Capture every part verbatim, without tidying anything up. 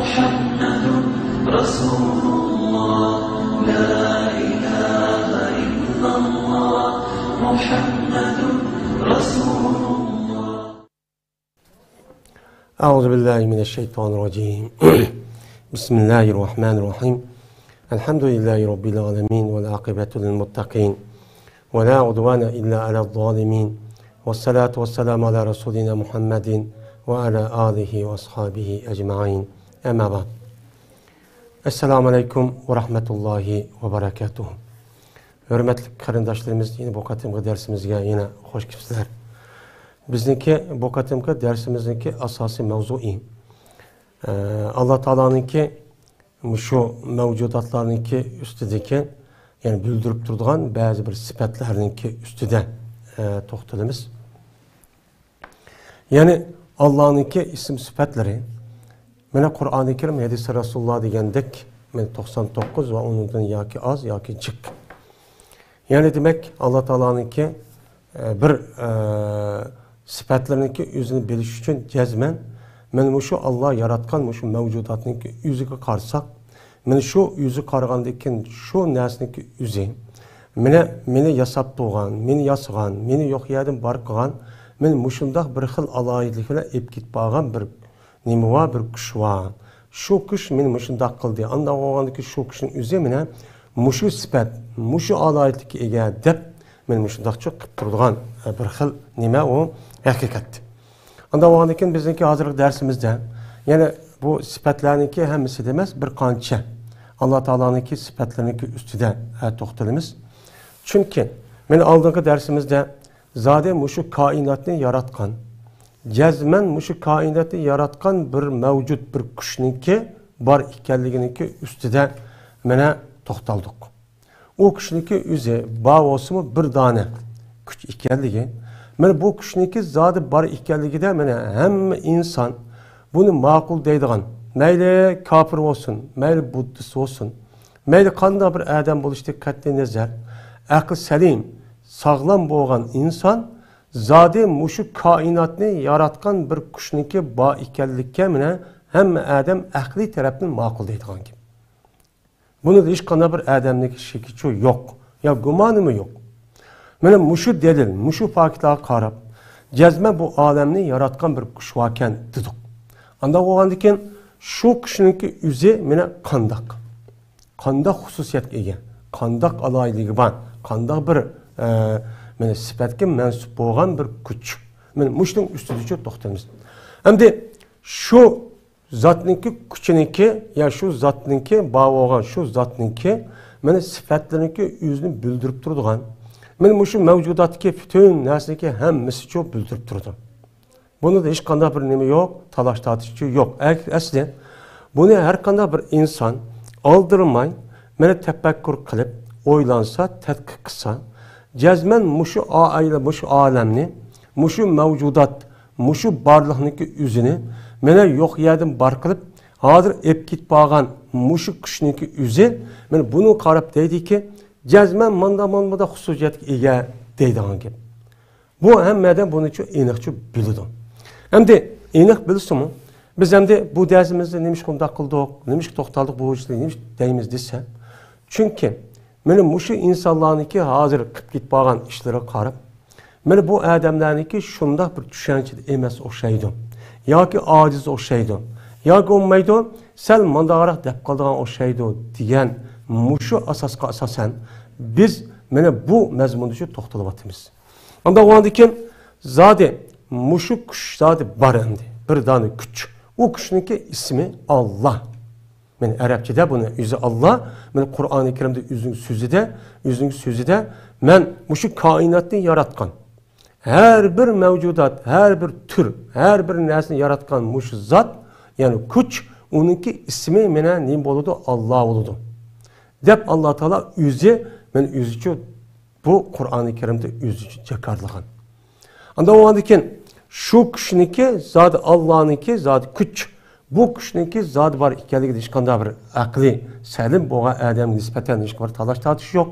محمد رسول الله، لا إله إلا الله، محمد رسول الله. أعوذ بالله من الشيطان الرجيم. بسم الله الرحمن الرحيم. الحمد لله رب العالمين، والعاقبة للمتقين، ولا عدوان إلا على الظالمين، والصلاة والسلام على رسولنا محمد وعلى آله وأصحابه أجمعين. أما بعد. السلام عليكم ورحمة الله وبركاته. ھۆرمەتلىك قېرىنداشلىرىمىز، يەنە بۇ قېتىمقى دەرسىمىزگە يەنە خۇش كېلىپسىلەر. بىزنىڭكى بۇ قېتىمقى دەرسىمىزنىڭكى ئاساسىي مەۋزۇيى، ئە، ئاللا تائالانىڭكى مۇشۇ مەۋجۇداتلارنىڭكى ئۈستىدىكى، يەنى بىلدۈرۈپ تۇرىدىغان بەزى بىر سۈپەتلەرنىڭكى ئۈستىدە، ئە، توختىلىمىز. يەنى ئاللانىڭكى ئىسىم سۈپەتلىرى، مانا قۇرئانى كەرىم، ھەدىسى رەسۇلۇللا دېگەندەك، مانا توقسان توققۇز ۋە ئۇنىڭدىن ياكى ئاز، ياكى جىق. يەنى دېمەك، ئاللا تائالانىڭكى، ئە، بىر، ئە، سۈپەتلىرىنىڭكى ئۆزىنى بىلىش ئۈچۈن جەزمەن، مانا مۇشۇ ئاللا ياراتقان مۇشۇ مەۋجۇداتنىڭكى ئۆزىگە قارىساق، مانا شۇ ئۆزى قارىغاندىن كېيىن شۇ نەرسىنىڭكى ئۆزى، مانا مېنى ياساپ تۇرغان، مېنى ياسىغان، مېنى يوق يەردىن بار قىلغان، مانا مۇشۇنداق بىر خىل ئالاھىدىلىك بىلەن ئېلىپ كېتىپ بارغان بىر نېمە بار، بىر كۈچ بار. شۇ كۈچ مېنى مۇشۇنداق قىلدى. ئانداق بولغاندىكىن شۇ كۈچنىڭ ئۆزى مانا مۇشۇ سۈپەت، مۇشۇ ئالاھىدىلىككە ئىگە دەپ، مانا مۇشۇنداقچە قىلىپ تۇرىدىغان، ئە، بىر خىل نېمە ئۇ ھەقىقەت. ئانداق بولغاندىكىن بىزنىڭكى ھازىرقى دەرسىمىزدە يەنە بۇ سۈپەتلەرنىڭكى ھەممىسىدە ئەمەس، بىر قانچە ئاللا تائالانىڭكى سۈپەتلىرىنىڭكى ئۈستىدە، ئە، توختىلىمىز. چۈنكى مانا ئالدىنقى دەرسىمىزدە زادى مۇشۇ كائىناتنى ياراتقان، جەزمەن مۇشۇ كائىناتنى ياراتقان بىر مەۋجۇت، بىر كۈچنىڭكى بار ئىكەنلىكىنىڭكى ئۈستىدە مانا توختالدۇق. ئۇ كۈچنىڭكى ئۆزى بار بولسىمۇ بىر دانە كۈچ ئىكەنلىكى، مانا بۇ كۈچنىڭكى زادى بار ئىكەنلىكىدە مانا ھەممە ئىنسان بۇنى ماقۇل دەيدىغان، مەيلى كاپىر بولسۇن، مەيلى بۇددىست بولسۇن، مەيلى قانداق بىر ئادەم بولۇشىدىن قەتئىينەزەر، ئەقلى سەلىم، ساغلام بولغان ئىنسان زادى مۇشۇ كائىناتنى ياراتقان بىر كۈچنىڭكى بار ئىكەنلىككە مانا ھەممە ئادەم ئەقلىي تەرەپتىن ماقۇل دەيدىغان گەپ. بۇنىڭدا ھېچقانداق بىر ئادەمنىڭكى شېكىچۇ يوق، يا گۇمانىمۇ يوق. مانا مۇشۇ دەلىل، مۇشۇ پاكىتلارغا قاراپ، جەزمەن بۇ ئالەمنى ياراتقان بىر كۈچ باركەن دېدۇق. ئانداق بولغاندىكىن شۇ كۈچنىڭكى ئۆزى مانا قانداق؟ قانداق خۇسۇسىيەتكە ئىگە؟ قانداق ئالاھىدىلىكى بار؟ قانداق بىر، ئە، مانا سۈپەتكە مەنسۇپ بولغان بىر كۈچ؟ مانا مۇشۇنىڭ ئۈستىدىچۇ توختىلىمىز. ئەمدى شۇ زاتنىڭكى كۈچىنىڭكى، يا شۇ زاتنىڭكى بار بولغان شۇ زاتنىڭكى مانا سۈپەتلىرىنىڭكى ئۆزىنى بىلدۈرۈپ تۇرىدىغان، مانا مۇشۇ مەۋجۇداتتىكى پۈتۈن نەرسىنىڭكى ھەممىسىچۇ بىلدۈرۈپ تۇرىدۇ. بۇنىڭدا ھېچقانداق بىر نېمە يوق، تالاش تارتىشچۇ يوق. ئە-، ئەسلى بۇنى ھەر قانداق بىر ئىنسان ئالدىرىماي، مانا تەپەككۇر قىلىپ، ئويلانسا، تەتقىق قىلسا، جەزمەن مۇشۇ ئائىلە، مۇشۇ ئالەمنى، مۇشۇ مەۋجۇدات، مۇشۇ بارلىقنىڭكى ئۆزىنى مانا يوق يەردىن بار قىلىپ، ھازىر ئېلىپ كېتىپ بارغان مۇشۇ كۈچنىڭكى ئۆزى، مانا بۇنىڭغا قاراپ دەيدىكى، جەزمەن مانداق، مانداق خۇسۇسىيەتكە ئىگە دەيدىغان گەپ. بۇ ھەممە ئادەم بۇنىچۇ ئېنىقچە بىلىدۇ. ئەمدى ئېنىق بىلسىمۇ، بىز ئەمدى بۇ دەرسىمىزدە نېمىشقا ئۇنداق قىلدۇق، نېمىشقا توختالدۇق بۇ ئىشنى، نېمىشقا دەيمىز دېسە، چۈنكى مانا مۇشۇ ئىنسانلارنىڭكى ھازىر قىلىپ كېتىپ بارغان ئىشلىرىغا قاراپ، مانا بۇ ئادەملەرنىڭكى شۇنداق بىر چۈشەنچىدە ئەمەس ئوخشايدۇ، ياكى ئاجىز ئوخشايدۇ، ياكى بولمايدۇ، سەل مانداقراق دەپ قالىدىغان ئوخشايدۇ دېگەن مۇشۇ ئاساسقا ئاساسەن بىز مانا بۇ مەزمۇندىچۇ توختىلىۋاتىمىز. ئانداق بولغاندىكىن زادى مۇشۇ كۈچ زادى بار ئەمدى. بىر دانە كۈچ. ئۇ كۈچنىڭكى ئىسمى ئاللا. مانا ئەرەبچىدە بۇنى ئۆزى ئاللا، مانا قۇرئانى كەرىمدە ئۆزىنىڭ سۆزىدە، ئۆزىنىڭ سۆزىدە، مەن مۇشۇ كائىناتنى ياراتقان، ھەر بىر مەۋجۇدات، ھەر بىر تۈر، ھەر بىر نەرسىنى ياراتقان مۇشۇ زات، يەنى كۈچ، ئۇنىڭكى ئىسمى مانا نېمە بولىدۇ؟ ئاللا بولىدۇ. دەپ ئاللا تائالا ئۆزى، مانا ئۆزىچۇ بۇ قۇرئانى كەرىمدە ئۆزىچۇ جاكارلىغان. ئانداق بولغاندىكىن شۇ كۈچنىڭكى زادى، ئاللانىڭكى زادى كۈچ، بۇ كۈچنىڭكى زادى بار ئىكەنلىكىدە ھېچقانداق بىر ئەقلى سەلىم بولغان ئادەمگە نىسبەتەن ھېچقانداق تالاش تارتىش يوق.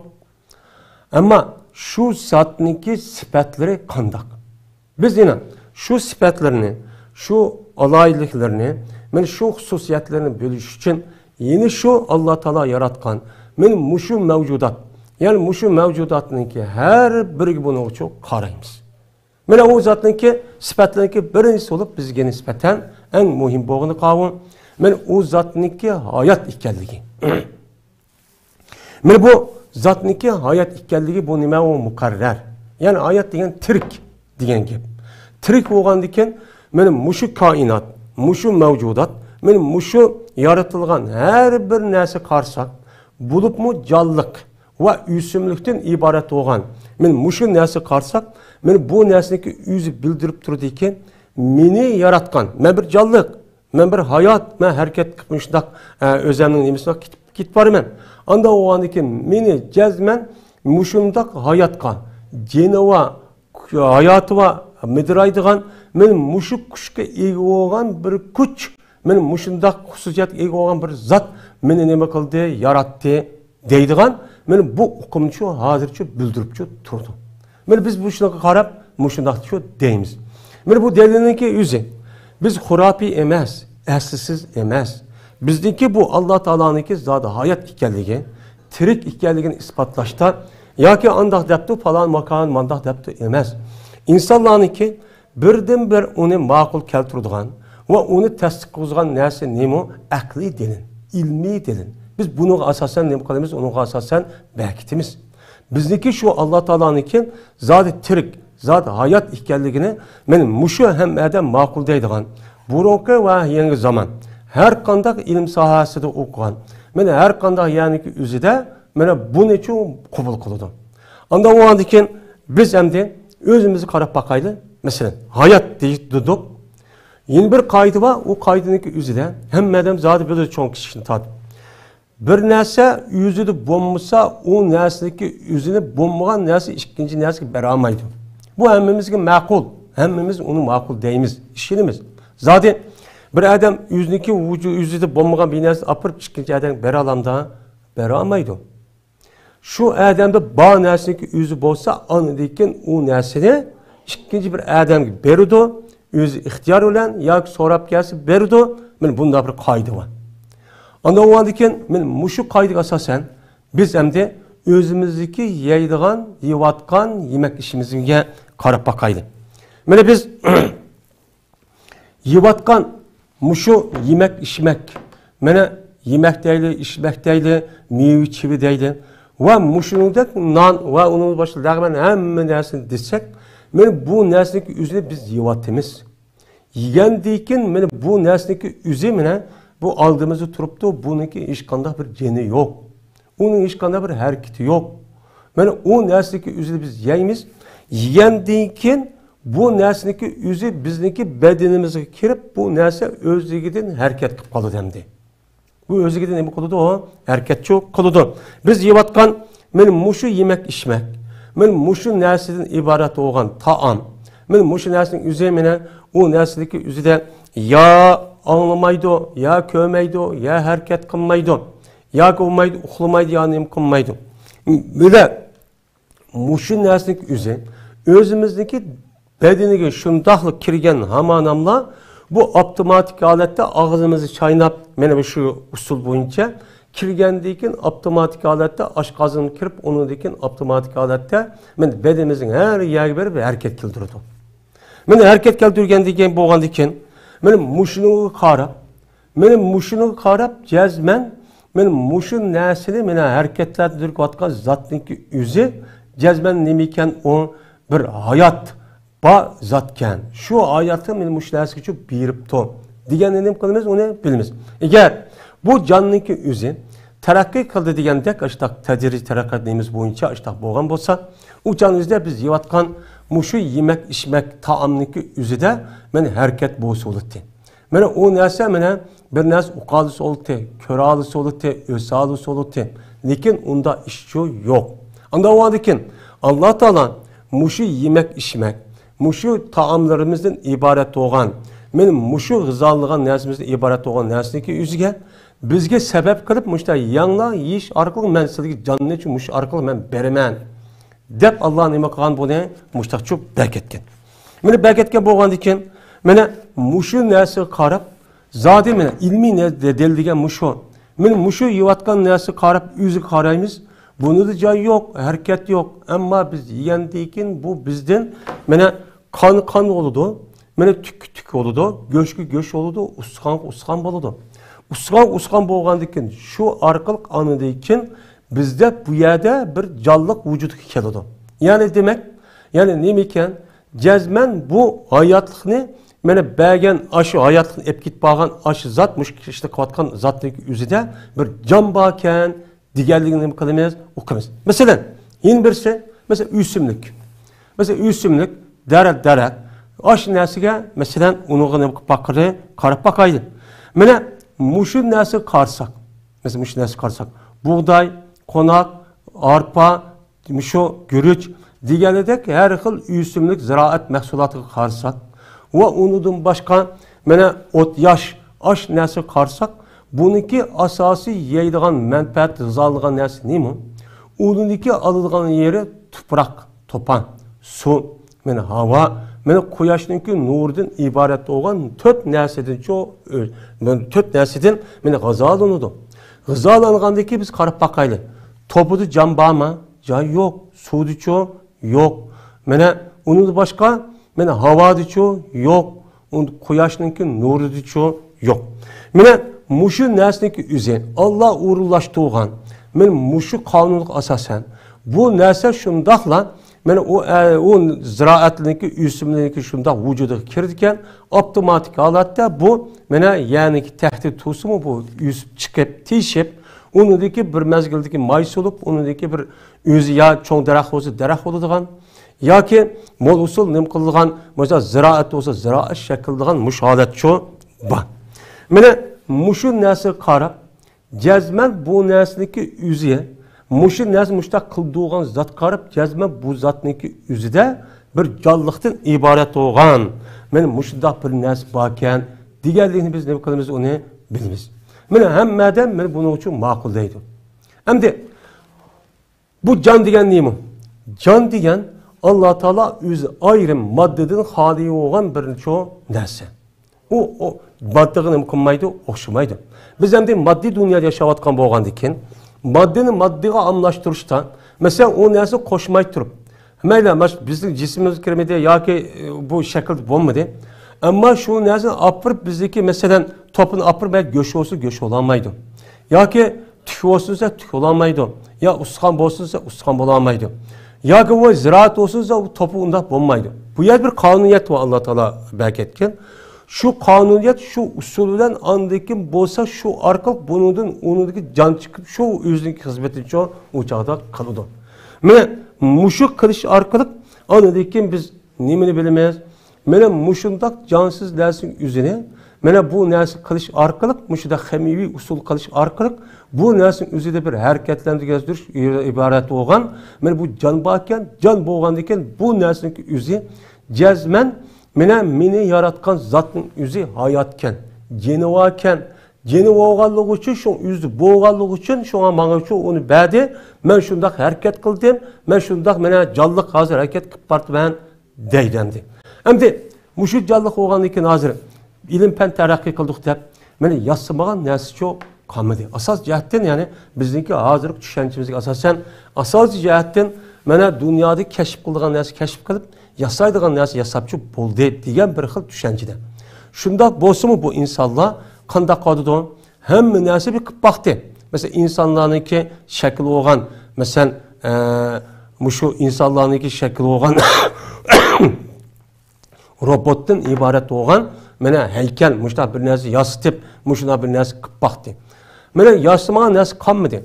ئەمما شۇ زاتنىڭكى سۈپەتلىرى قانداق؟ بىز يەنە شۇ سۈپەتلىرىنى، شۇ ئالاھىدىلىكلىرىنى مانا شۇ خۇسۇسىيەتلىرىنى بىلىش ئۈچۈن يەنە شۇ ئاللا تائالا ياراتقان، مانا مۇشۇ مەۋجۇدات، يەنى مۇشۇ مەۋجۇداتنىڭكى ھەر بىرىگە بۇنىڭغىچۇ قارايمىز. مانا ئۇ زاتنىڭكى سۈپەتلىرىنىڭكى بىرىنچىسى بولۇپ بىزگە نىسبەتەن ئەڭ مۇھىم بولغىنى قاۋۇ، مانا ئۇ زاتنىڭكى ھايات ئىكەنلىكى. مانا بۇ زاتنىڭكى ھايات ئىكەنلىكى، بۇ نېمە؟ ئۇ مۇقەررەر. يەنى ھايات دېگەن تىرىك دېگەن گەپ. تىرىك بولغاندىكىن، مانا مۇشۇ كائىنات، مۇشۇ مەۋجۇدات، مانا مۇشۇ يارىتىلغان ھەر بىر نەرسە قارىساق، بولۇپمۇ جانلىق ۋە ئۆسۈملۈكتىن ئىبارەت بولغان، مانا مۇشۇ نەرسە قارىساق، مانا بۇ نەرسىنىڭكى ئۆزى بىلدۈرۈپ تۇرىدىكەن، مېنى ياراتقان، مەن بىر جانلىق، مەن بىر ھايات، مەن ھەرىكەت قىلىپ مۇشۇنداق، ئە، ئۆزەمنىڭ نېمىسىنى كېتىپ، كېتىپ بارىمەن. ئانداق بولغاندىكىن مېنى جەزمەن مۇشۇنداق ھاياتقا، جېنى بار، ھاياتى بار، مىدىرايدىغان، مانا مۇشۇ كۈچكە ئىگە بولغان بىر كۈچ، مانا مۇشۇنداق خۇسۇسىيەتكە ئىگە بولغان بىر زات مېنى نېمە قىلدى، ياراتتى دەيدىغان، مانا بۇ ئۇقۇمنى شۇ ھازىرچە بىلدۈرۈپچۇ تۇرىدۇ. مانا بىز بۇ شۇنىڭغا قاراپ مۇشۇنداق شۇ دەيمىز. مانا بۇ دەلىلنىڭكى ئۆزى. بىز خۇراپىي ئەمەس، ئەسلىسىز ئەمەس. بىزنىڭكى بۇ ئاللا تائالانىڭكى زادى ھايات ئىكەنلىكى، تىرىك ئىكەنلىكىنى ئىسپاتلاشتا ياكى ئانداق دەپتۇ، پالان ماكان مانداق دەپتۇ ئەمەس. ئىنسانلارنىڭكى بىردىنبىر ئۇنى ماقۇل كەلتۈرىدىغان ۋە ئۇنى تەستىق قىلغۇزغان نەرسە نېمە؟ ئەقلىي دەلىل، ئىلمىي دەلىل. بىز بۇنىڭغا ئاساسەن نېمە قىلىمىز؟ ئۇنىڭغا ئاساسەن بەكىتىمىز. بىزنىڭكى شۇ ئاللا تائالانىڭكى زادى تىرىك، زادى ھايات ئىكەنلىكىنى مانا مۇشۇ ھەممە ئادەم ماقۇل دەيدىغان، بۇرۇنقى ۋە يېڭى زامان، ھەر قانداق ئىلىم ساھەسىدە ئوقۇغان، مانا ھەر قانداق يەرنىڭكى ئۆزىدە مانا بۇنىچۇ قوبۇل قىلىدۇ. ئاندىن بولغاندىن كېيىن بىز ئەمدى ئۆزىمىزگە قاراپ باقايلى. مەسىلەن، ھايات دېدۇق. يەنە بىر قائىدە بار، ئۇ قائىدىنىڭكى ئۆزىدە ھەممە ئادەم زادى بىلىدۇ، چوڭ كىچىكتىن تارتىپ. بىر نەرسە ئۆزىدە بولمىسا، ئۇ نەرسىنىڭكى ئۆزىنى بولمىغان نەرسە ئىككىنچى نەرسىگە بېرەلمەيدۇ. بۇ ھەممىمىزگە ماقۇل، ھەممىمىز ئۇنى ماقۇل دەيمىز، ئىشىنىمىز. زادى بىر ئادەم ئۆزىنىڭكى ۋۇجۇ-، ئۆزىدە بولمىغان بىر نەرسىنى ئاپىرىپ ئىككىنچى ئادەمگە بېرەلامدا؟ بېرەلمەيدۇ. شۇ ئادەمدە بار نەرسىنىڭكى ئۆزى بولسا، ئاندىن كېيىن ئۇ نەرسىنى ئىككىنچى بىر ئادەمگە بېرىدۇ، ئۆزى ئىختىيار بىلەن ياكى سوراپ كەلسە بېرىدۇ. مانا بۇنداق بىر قائىدە بار. ئاندىن بولغاندىن كېيىن مانا مۇشۇ قائىدىگە ئاساسەن بىز ئەمدى ئۆزىمىزدىكى يەيدىغان، يەۋاتقان يېمەك ئىشىمىزگە قاراپ باقايلى. مانا بىز يەۋاتقان مۇشۇ يېمەك، ئىچمەك، مانا يېمەك دەيلى، ئىچمەك دەيلى، مېۋە چىۋە دەيلى ۋە مۇشۇنىڭدەك نان ۋە ئۇنىڭ باشقا لەغمەن ھەممە نەرسىنى دېسەك، مانا بۇ نەرسىنىڭكى ئۆزىنى بىز يەۋاتىمىز. يېگەندىن كېيىن مانا بۇ نەرسىنىڭكى ئۆزى مانا بۇ ئالدىمىزدا تۇرۇپتۇ، بۇنىڭكى ھېچقانداق بىر جېنى يوق. ئۇنىڭ ھېچقانداق بىر ھەرىكىتى يوق. مانا ئۇ نەرسىنىڭكى ئۆزىنى بىز يەيمىز. يېگەندىن كېيىن بۇ نەرسىنىڭكى ئۆزى بىزنىڭكى بەدىنىمىزگە كىرىپ، بۇ نەرسە ئۆزلۈكىدىن ھەرىكەت قىلىپ قالىدۇ ئەمدى. بۇ ئۆزلۈكىدىن نېمە قىلىدۇ؟ ئۇ ھەرىكەتچۇ قىلىدۇ. بىز يەۋاتقان مانا مۇشۇ يېمەك ئىچمەك، مانا مۇشۇ نەرسىدىن ئىبارەت بولغان تائام، مانا مۇشۇ نەرسىنىڭ ئۆزى مانا ئۇ نەرسىنىڭكى ئۆزىدە يا ئاڭلىمايدۇ، يا كۆرمەيدۇ، يا ھەرىكەت قىلمايدۇ، ياكى بولمايدۇ، ئۇخلىمايدۇ، يا نېمە قىلمايدۇ. بىلە مۇشۇ نەرسىنىڭكى ئۆزى ئۆزىمىزنىڭكى بەدىنىگە شۇنداقلا كىرگەن ھاماناملا بۇ ئاپتوماتىك ھالەتتە ئاغزىمىزنى چايناپ، مانا شۇ ئۇسۇل بويىچە كىرگەندىن كېيىن ئاپتوماتىك ھالەتتە ئاشقازىنىغا كىرىپ، ئۇنىڭدىن كېيىن ئاپتوماتىك ھالەتتە مانا بەدىنىمىزنىڭ ھەر يەرگە بېرىپ ھەرىكەت كەلتۈرىدۇ. مانا ھەرىكەت كەلتۈرگەندىن كېيىن بولغاندىن كېيىن مانا مۇشۇنىڭغا قاراپ، مانا مۇشۇنىڭغا قاراپ جەزمەن، مانا مۇشۇ نەرسىنى مانا ھەرىكەتلەندۈرۈۋاتقان زاتنىڭكى ئۆزى جەزمەن نېمە ئىكەن، ئۇ بىر ھايات بار زاتكەن. شۇ ھاياتنى مانا مۇشۇ نەرسىگىچۇ بېرىپتۇ دېگەننى نېمە قىلىمىز، ئۇنى بىلىمىز. ئەگەر بۇ جاننىڭكى ئۆزى تەرەققىي قىلدى دېگەندەك، ئاشتاق تەدرىجىي تەرەققىيات نېمىسى بويىچە ئاشتاق بولغان بولسا، ئۇ جان ئۆزىدە بىز يەۋاتقان مۇشۇ يېمەك، ئىچمەك، تائامنىڭكى ئۆزىدە مانا ھەرىكەت بولسا بولاتتى. مانا ئۇ نەرسە مانا بىر نەرسە ئۇقالىسى بولاتتى، كۆرالىسى بولاتتى، ئۆسالىسى بولاتتى. لېكىن ئۇنداق ئىشچۇ يوق. ئانداق بولغاندىكىن ئاللا تائالا مۇشۇ يېمەك، ئىچمەك، مۇشۇ تائاملىرىمىزدىن ئىبارەت بولغان، مانا مۇشۇ غىزالىغان نەرسىمىزدىن ئىبارەت بولغان نەرسىنىڭكى ئۆزىگە بىزگە سەۋەب قىلىپ مۇشۇنداق يەڭلا يېيىش ئارقىلىق مەن سىلەرگە جاننى مۇشۇ ئارقىلىق مەن بېرىمەن دەپ ئاللا نېمە قىلغان، بۇنى مۇشتاقچۇ بەركەتكەن. مانا بەركەتكەن بولغاندىن كېيىن مانا مۇشۇ نەرسىگە قاراپ زادى مانا ئىلمىي نە-، دە-، دەلىل دېگەن مۇشۇ. مانا مۇشۇ يەۋاتقان نەرسىگە قاراپ، ئۆزىگە قارايمىز. بۇنىدا جاي يوق، ھەرىكەت يوق. ئەمما بىز يېگەندىن كېيىن بۇ بىزدىن مانا قان قان بولىدۇ، مانا تۈككە تۈك بولىدۇ، گۆشكە گۆش بولىدۇ، ئۇستىخانغا ئۇستىخان بولىدۇ. ئۇستىخانغا ئۇستىخان بولغاندىن كېيىن شۇ ئارقىلىق ئانىدىن كېيىن بىزدە بۇ يەردە بىر جانلىق ۋۇجۇدقا كېلىدۇ. يەنى دېمەك، يەنى نېمە ئىكەن؟ جەزمەن بۇ ھاياتلىقنى، مانا بەرگەن ئاشۇ ھاياتلىقنى ئېلىپ كېتىپ بارغان ئاشۇ زات، مۇشۇ كىشىدە قىلىۋاتقان زاتنىڭ ئۆزىدە بىر جان باركەن دېگەنلىكنى نېمە قىلىمىز؟ ئۇقىمىز. مەسىلەن، يەنە بىرسى، مەسىلەن، ئۆسۈملۈك. مەسىلەن، ئۆسۈملۈك، دەرەخ، دەرەخ. ئاشۇ نەرسىگە، مەسىلەن، ئۇنىڭغا نېمە قىلىپ باقىلى، قاراپ باقايلى. مانا مۇشۇ نەرسىگە قارىساق، مەسىلەن، مۇشۇ نەرسىگە قارىساق، بۇغداي، قوناق، ئارپا، مۇشۇ گۈرۈچ دېگەنىدەك ھەر خىل ئۆسۈملۈك زىرائەت مەھسۇلاتىغا قارىساق ۋە ئۇنىڭدىن باشقا مانا ئوت ياش ئاش نەرسىگە قارىساق، بۇنىڭكى ئاساسىي يەيدىغان مەنپەئەت غىزالىغان نەرسە نېمە؟ ئۇنىڭدىكى ئالىدىغان يېرى تۇپراق، توپان، سۇ، مانا ھاۋا، مانا قۇياشنىڭكى نۇرىدىن ئىبارەت بولغان تۆت نەرسىدىنچۇ، تۆت نەرسىدىن مانا غىزالىنىدۇ. غىزالانغاندىن كېيىن بىز قاراپ باقايلى. توپىدا جان بارمۇ؟ جان يوق. سۇدىچۇ؟ يوق. مانا ئۇنىڭدىن باشقا، مانا ھاۋادىچۇ؟ يوق. ئۇن-، قۇياشنىڭكى نۇرىدىچۇ؟ يوق. مانا مۇشۇ نەرسىنىڭكى ئۆزى، ئاللا ئورۇنلاشتۇرغان. مانا مۇشۇ قانۇنغا ئاساسەن، بۇ نەرسە شۇنداقلا، مانا ئۇ، ئە، ئۇ زىرائەتلىرىنىڭكى، ئۆسۈملىرىنىڭكى شۇنداق ۋۇجۇدىغا كىرىدىكەن، ئاپتوماتىك ھالەتتە بۇ، مانا يەرنىڭكى تەھتىگە تۇرسىمۇ، بۇ ئۆسۈپ چىقىپ، تېشىپ، ئۇنىڭدىكى بىر مەزگىلدىكى ماي سولۇپ، ئۇنىڭدىكى بىر ئۆزى يا چوڭ دەرەخ بولسا دەرەخ بولىدىغان، ياكى مول ئۇسۇل نېمە قىلىدىغان، مەسىلەن، زىرائەت بولسا زىرائەت شەكىل قىلىدىغان مۇشۇ ھالەتچۇ بار. مانا مۇشۇ نەرسىگە قاراپ، جەزمەن بۇ نەرسىنىڭكى ئۆزى، مۇشۇ نەرسە مۇشۇنداق قىلدۇرغان زاتقا قاراپ، جەزمەن بۇ زاتنىڭكى ئۆزىدە بىر جانلىقتىن ئىبارەت بولغان، مانا مۇشۇنداق بىر نەرسە باركەن دېگەنلىكنى بىز نېمە قىلىمىز، ئۇنى بىلىمىز. مانا ھەممە ئادەم مانا بۇنىڭ ئۈچۈن ماقۇللايدۇ. ئەمدى بۇ جان دېگەن نېمە؟ جان دېگەن ئاللا تائالا ئۆزى ئايرىم ماددىدىن خالىي بولغان بىر نەرسە. ئۇ، ئۇ ماددىغا نېمە قىلمايدۇ، ئوخشىمايدۇ. بىز ئەمدى ماددىي دۇنيادا ياشاۋاتقان بولغاندىكىن، ماددىنى ماددىغا ئالماشتۇرۇشتا، مەسىلەن، ئۇ نەرسىنى قوشماي تۇرۇپ، مەيلى، ماش-، بىزنىڭ جىسمىمىزگە كىرمىدى ياكى، ئى، بۇ شەكىلدە بولمىدى. ئەمما شۇ نەرسىنى ئاپىرىپ، بىزدىكى، مەسىلەن، توپىنى ئاپىرىپ، مەيلى، گۆش بولسا گۆش بولالمايدۇ. ياكى تۈك بولسا تۈك بولالمايدۇ. يا ئۇستىخان بولسا ئۇستىخان بولالمايدۇ. ياكى بۇ زىرائەت بولسا بۇ توپا ئۇنداق بولمايدۇ. بۇ يەردە بىر قانۇنىيەت بار، ئاللا تائالا بەركەتكەن. شۇ قانۇنىيەت شۇ ئۇسۇل بىلەن ئاندىن كېيىن بولسا شۇ ئارقىلىق بۇنىڭدىن، ئۇنىڭدىكى جان چىقىپ، شۇ ئۆزىنىڭ خىزمىتىنى شۇ ئۇ چاغدا قىلىدۇ. مانا مۇشۇ قىلىش ئارقىلىق ئاندىن كېيىن بىز نېمىنى بىلىمىز؟ مانا مۇشۇنداق جانسىز نەرسىنىڭ ئۆزىنى، مانا بۇ نەرسە قىلىش ئارقىلىق، مۇشۇنداق خىمىيىۋى ئۇسۇل قىلىش ئارقىلىق، بۇ نەرسىنىڭ ئۆزىدە بىر ھەرىكەتلەندۈرۈش ئىبارەت بولغان، مانا بۇ جان باركەن، جان بولغاندىكىن، بۇ نەرسىنىڭ ئۆزى جەزمەن، مانا مېنى ياراتقان زاتنىڭ ئۆزى ھاياتكەن، جېنى باركەن، جېنى بولغانلىقى ئۈچۈن، شۇ ئۆزى بولغانلىقى ئۈچۈن، شۇڭا ماڭا شۇ ئۇنى بەردى، مەن شۇنداق ھەرىكەت قىلدىم، مەن شۇنداق، مانا جانلىق ھازىر ھەرىكەت قىلىپ بارىمەن. دەيدۇ ئەمدى. ئەمدى مۇشۇ جانلىق بولغاندىن كېيىن ھازىر ئىلىم پەن تەرەققىي قىلدۇق دەپ، مانا ياسىمىغان نەرسىچۇ قالمىدى. ئاساس جەھەتتىن، يەنى بىزنىڭكى ھازىرقى چۈشەنچىمىزگە ئاساسەن، ئاساسىي جەھەتتىن مانا دۇنيادا كەشىپ قىلىدىغان نەرسە كەشىپ قىلىپ، ياسايدىغان نەرسە ياساپچۇ بولدى دېگەن بىر خىل چۈشەنچىدە. شۇنداق بولسىمۇ بۇ ئىنسانلار قانداق قالىدۇ؟ ھەممە نەرسە بىر قىلىپ باقتى. مەسىلەن، ئىنسانلارنىڭكى شەكلى بولغان، مەسىلەن، ئە، مۇشۇ ئىنسانلارنىڭكى شەكلى بولغان روبوتتىن ئىبارەت بولغان، مانا، ھەيكەل، مۇشۇنداق بىر نەرسە ياسىتىپ، مۇشۇنداق بىر نەرسە قىلىپ باقتى. مانا، ياسىمىغان نەرسە قالمىدى.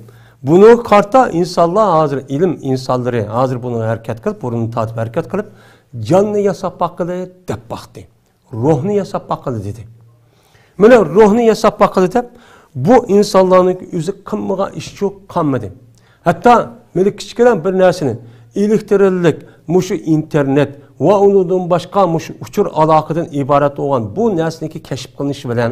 بۇنىڭغا قارىتا ئىنسانلار ھازىر، ئىلىم ئىنسانلىرى ھازىر بۇنىڭغا ھەرىكەت قىلىپ، بۇرنىنى تارتىپ ھەرىكەت قىلىپ، جاننى ياساپ باققىلى دەپ باقتى. روھنى ياساپ باققىلى دېدى. مانا روھنى ياساپ باققىلى دەپ، بۇ ئىنسانلارنىڭ ئۆزى قىلمىغان ئىشچۇ قالمىدى. ھەتتا مانا كىچىككىنە بىر نەرسىنى، ئېلېكتىرلىك، مۇشۇ ئىنتېرنېت ۋە ئۇنىڭدىن باشقا مۇشۇ ئۇچۇر ئالاقىدىن ئىبارەت بولغان بۇ نەرسىنىڭكى كەشىپ قىلىنىشى بىلەن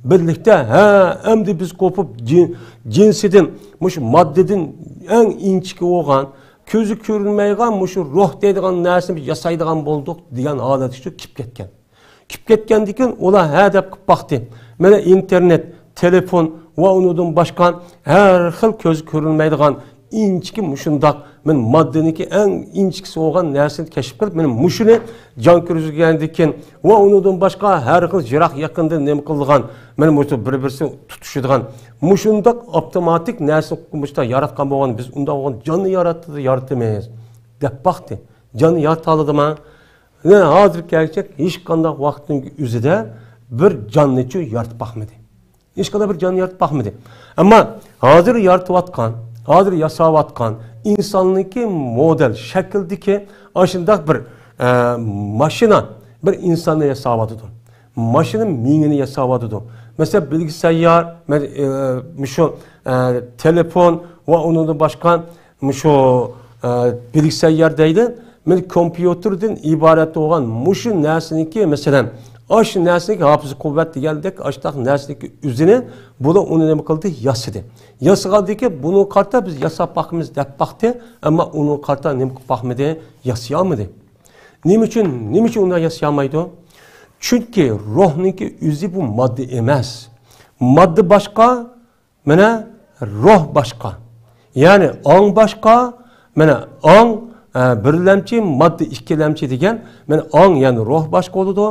بىرلىكتە، ھە، ئەمدى بىز قوپۇپ جىن-، جىنسىدىن، مۇشۇ ماددىدىن ئەڭ ئىنچىكە بولغان، كۆزى كۆرۈنمەيدىغان مۇشۇ روھ دەيدىغان نەرسىنى ياسايدىغان بولدۇق دېگەن ھالەتكىچۇ كېلىپ كەتكەن. كىرىپ كەتكەندىن كېيىن ئۇلار ھە دەپ قىلىپ باقتى. مانا ئىنتېرنېت، تېلېفون ۋە ئۇنىڭدىن باشقا ھەر خىل كۆز كۆرۈنمەيدىغان ئىنچىكە مۇشۇنداق مانا ماددىنىڭكى ئەڭ ئىنچىكىسى بولغان نەرسىنى كەشىپ قىلىپ، مانا مۇشۇنى جان كىرگۈزگەندىن كېيىن ۋە ئۇنىڭدىن باشقا ھەر خىل يىراق يېقىندا نېمە قىلىدىغان، مانا مۇشۇ بىر-بىرسى تۇتىشىدىغان مۇشۇنداق ئاپتوماتىك نەرسىنى مۇشۇنداق ياراتقان بولغان، بىز ئۇنداق بولغان جاننى ياراتتى، يارىتىمىز دەپ باقتى. جاننى يارىتالىدىما؟ ھازىر كەلگۈچە ھېچقانداق ۋاقىتنىڭ ئۆزىدە بىر جاننىچۇ يارىتىپ باقمىدى. ھېچقانداق بىر جاننى يارىتىپ باقمىدى. ئەمما ھازىر يارىتىۋاتقان، ھازىر ياساۋاتقان ئىنساننىڭكى مودېل شەكلىدىكى ئاشۇنداق بىر، ئە، ماشىنا بىر ئىنساننى ياساۋاتىدۇ. ماشىنا مېڭىنى ياساۋاتىدۇ. مەسىلەن، بىلگە سەييار، مە-، ئە، مۇشۇ، ئە، تېلېفون ۋە ئۇنىڭدىن باشقا مۇشۇ، ئە، بىلگە سەييار دەيدۇ. مانا كومپيۇتېردىن ئىبارەت بولغان مۇشۇ نەرسىنىڭكى، مەسىلەن، ئاشۇ نەرسىنىڭكى ھاپىزە قۇۋۋەت دېگەندەك ئاشۇنداق نەرسىنىڭكى ئۆزىنى بۇلار ئۇنى نېمە قىلدى؟ ياسىدى. ياسىغاندىن كېيىن بۇنىڭغا قارىتا بىز ياساپ باقىمىز دەپ باقتى، ئەمما ئۇنىڭغا قارىتا نېمە قىلىپ باقمىدى؟ ياسىيالمىدى. نېمە ئۈچۈن، نېمە ئۈچۈن ئۇنداق ياسىيالمايدۇ؟ چۈنكى روھنىڭكى ئۆزى بۇ ماددا ئەمەس. ماددا باشقا، مانا روھ باشقا. يەنى ئاڭ باشقا، مانا ئاڭ، ئە، بىرلەمچى، ماددا ئىككىلەمچى دېگەن، مانا ئاڭ، يەنى روھ باشقا بولىدۇ،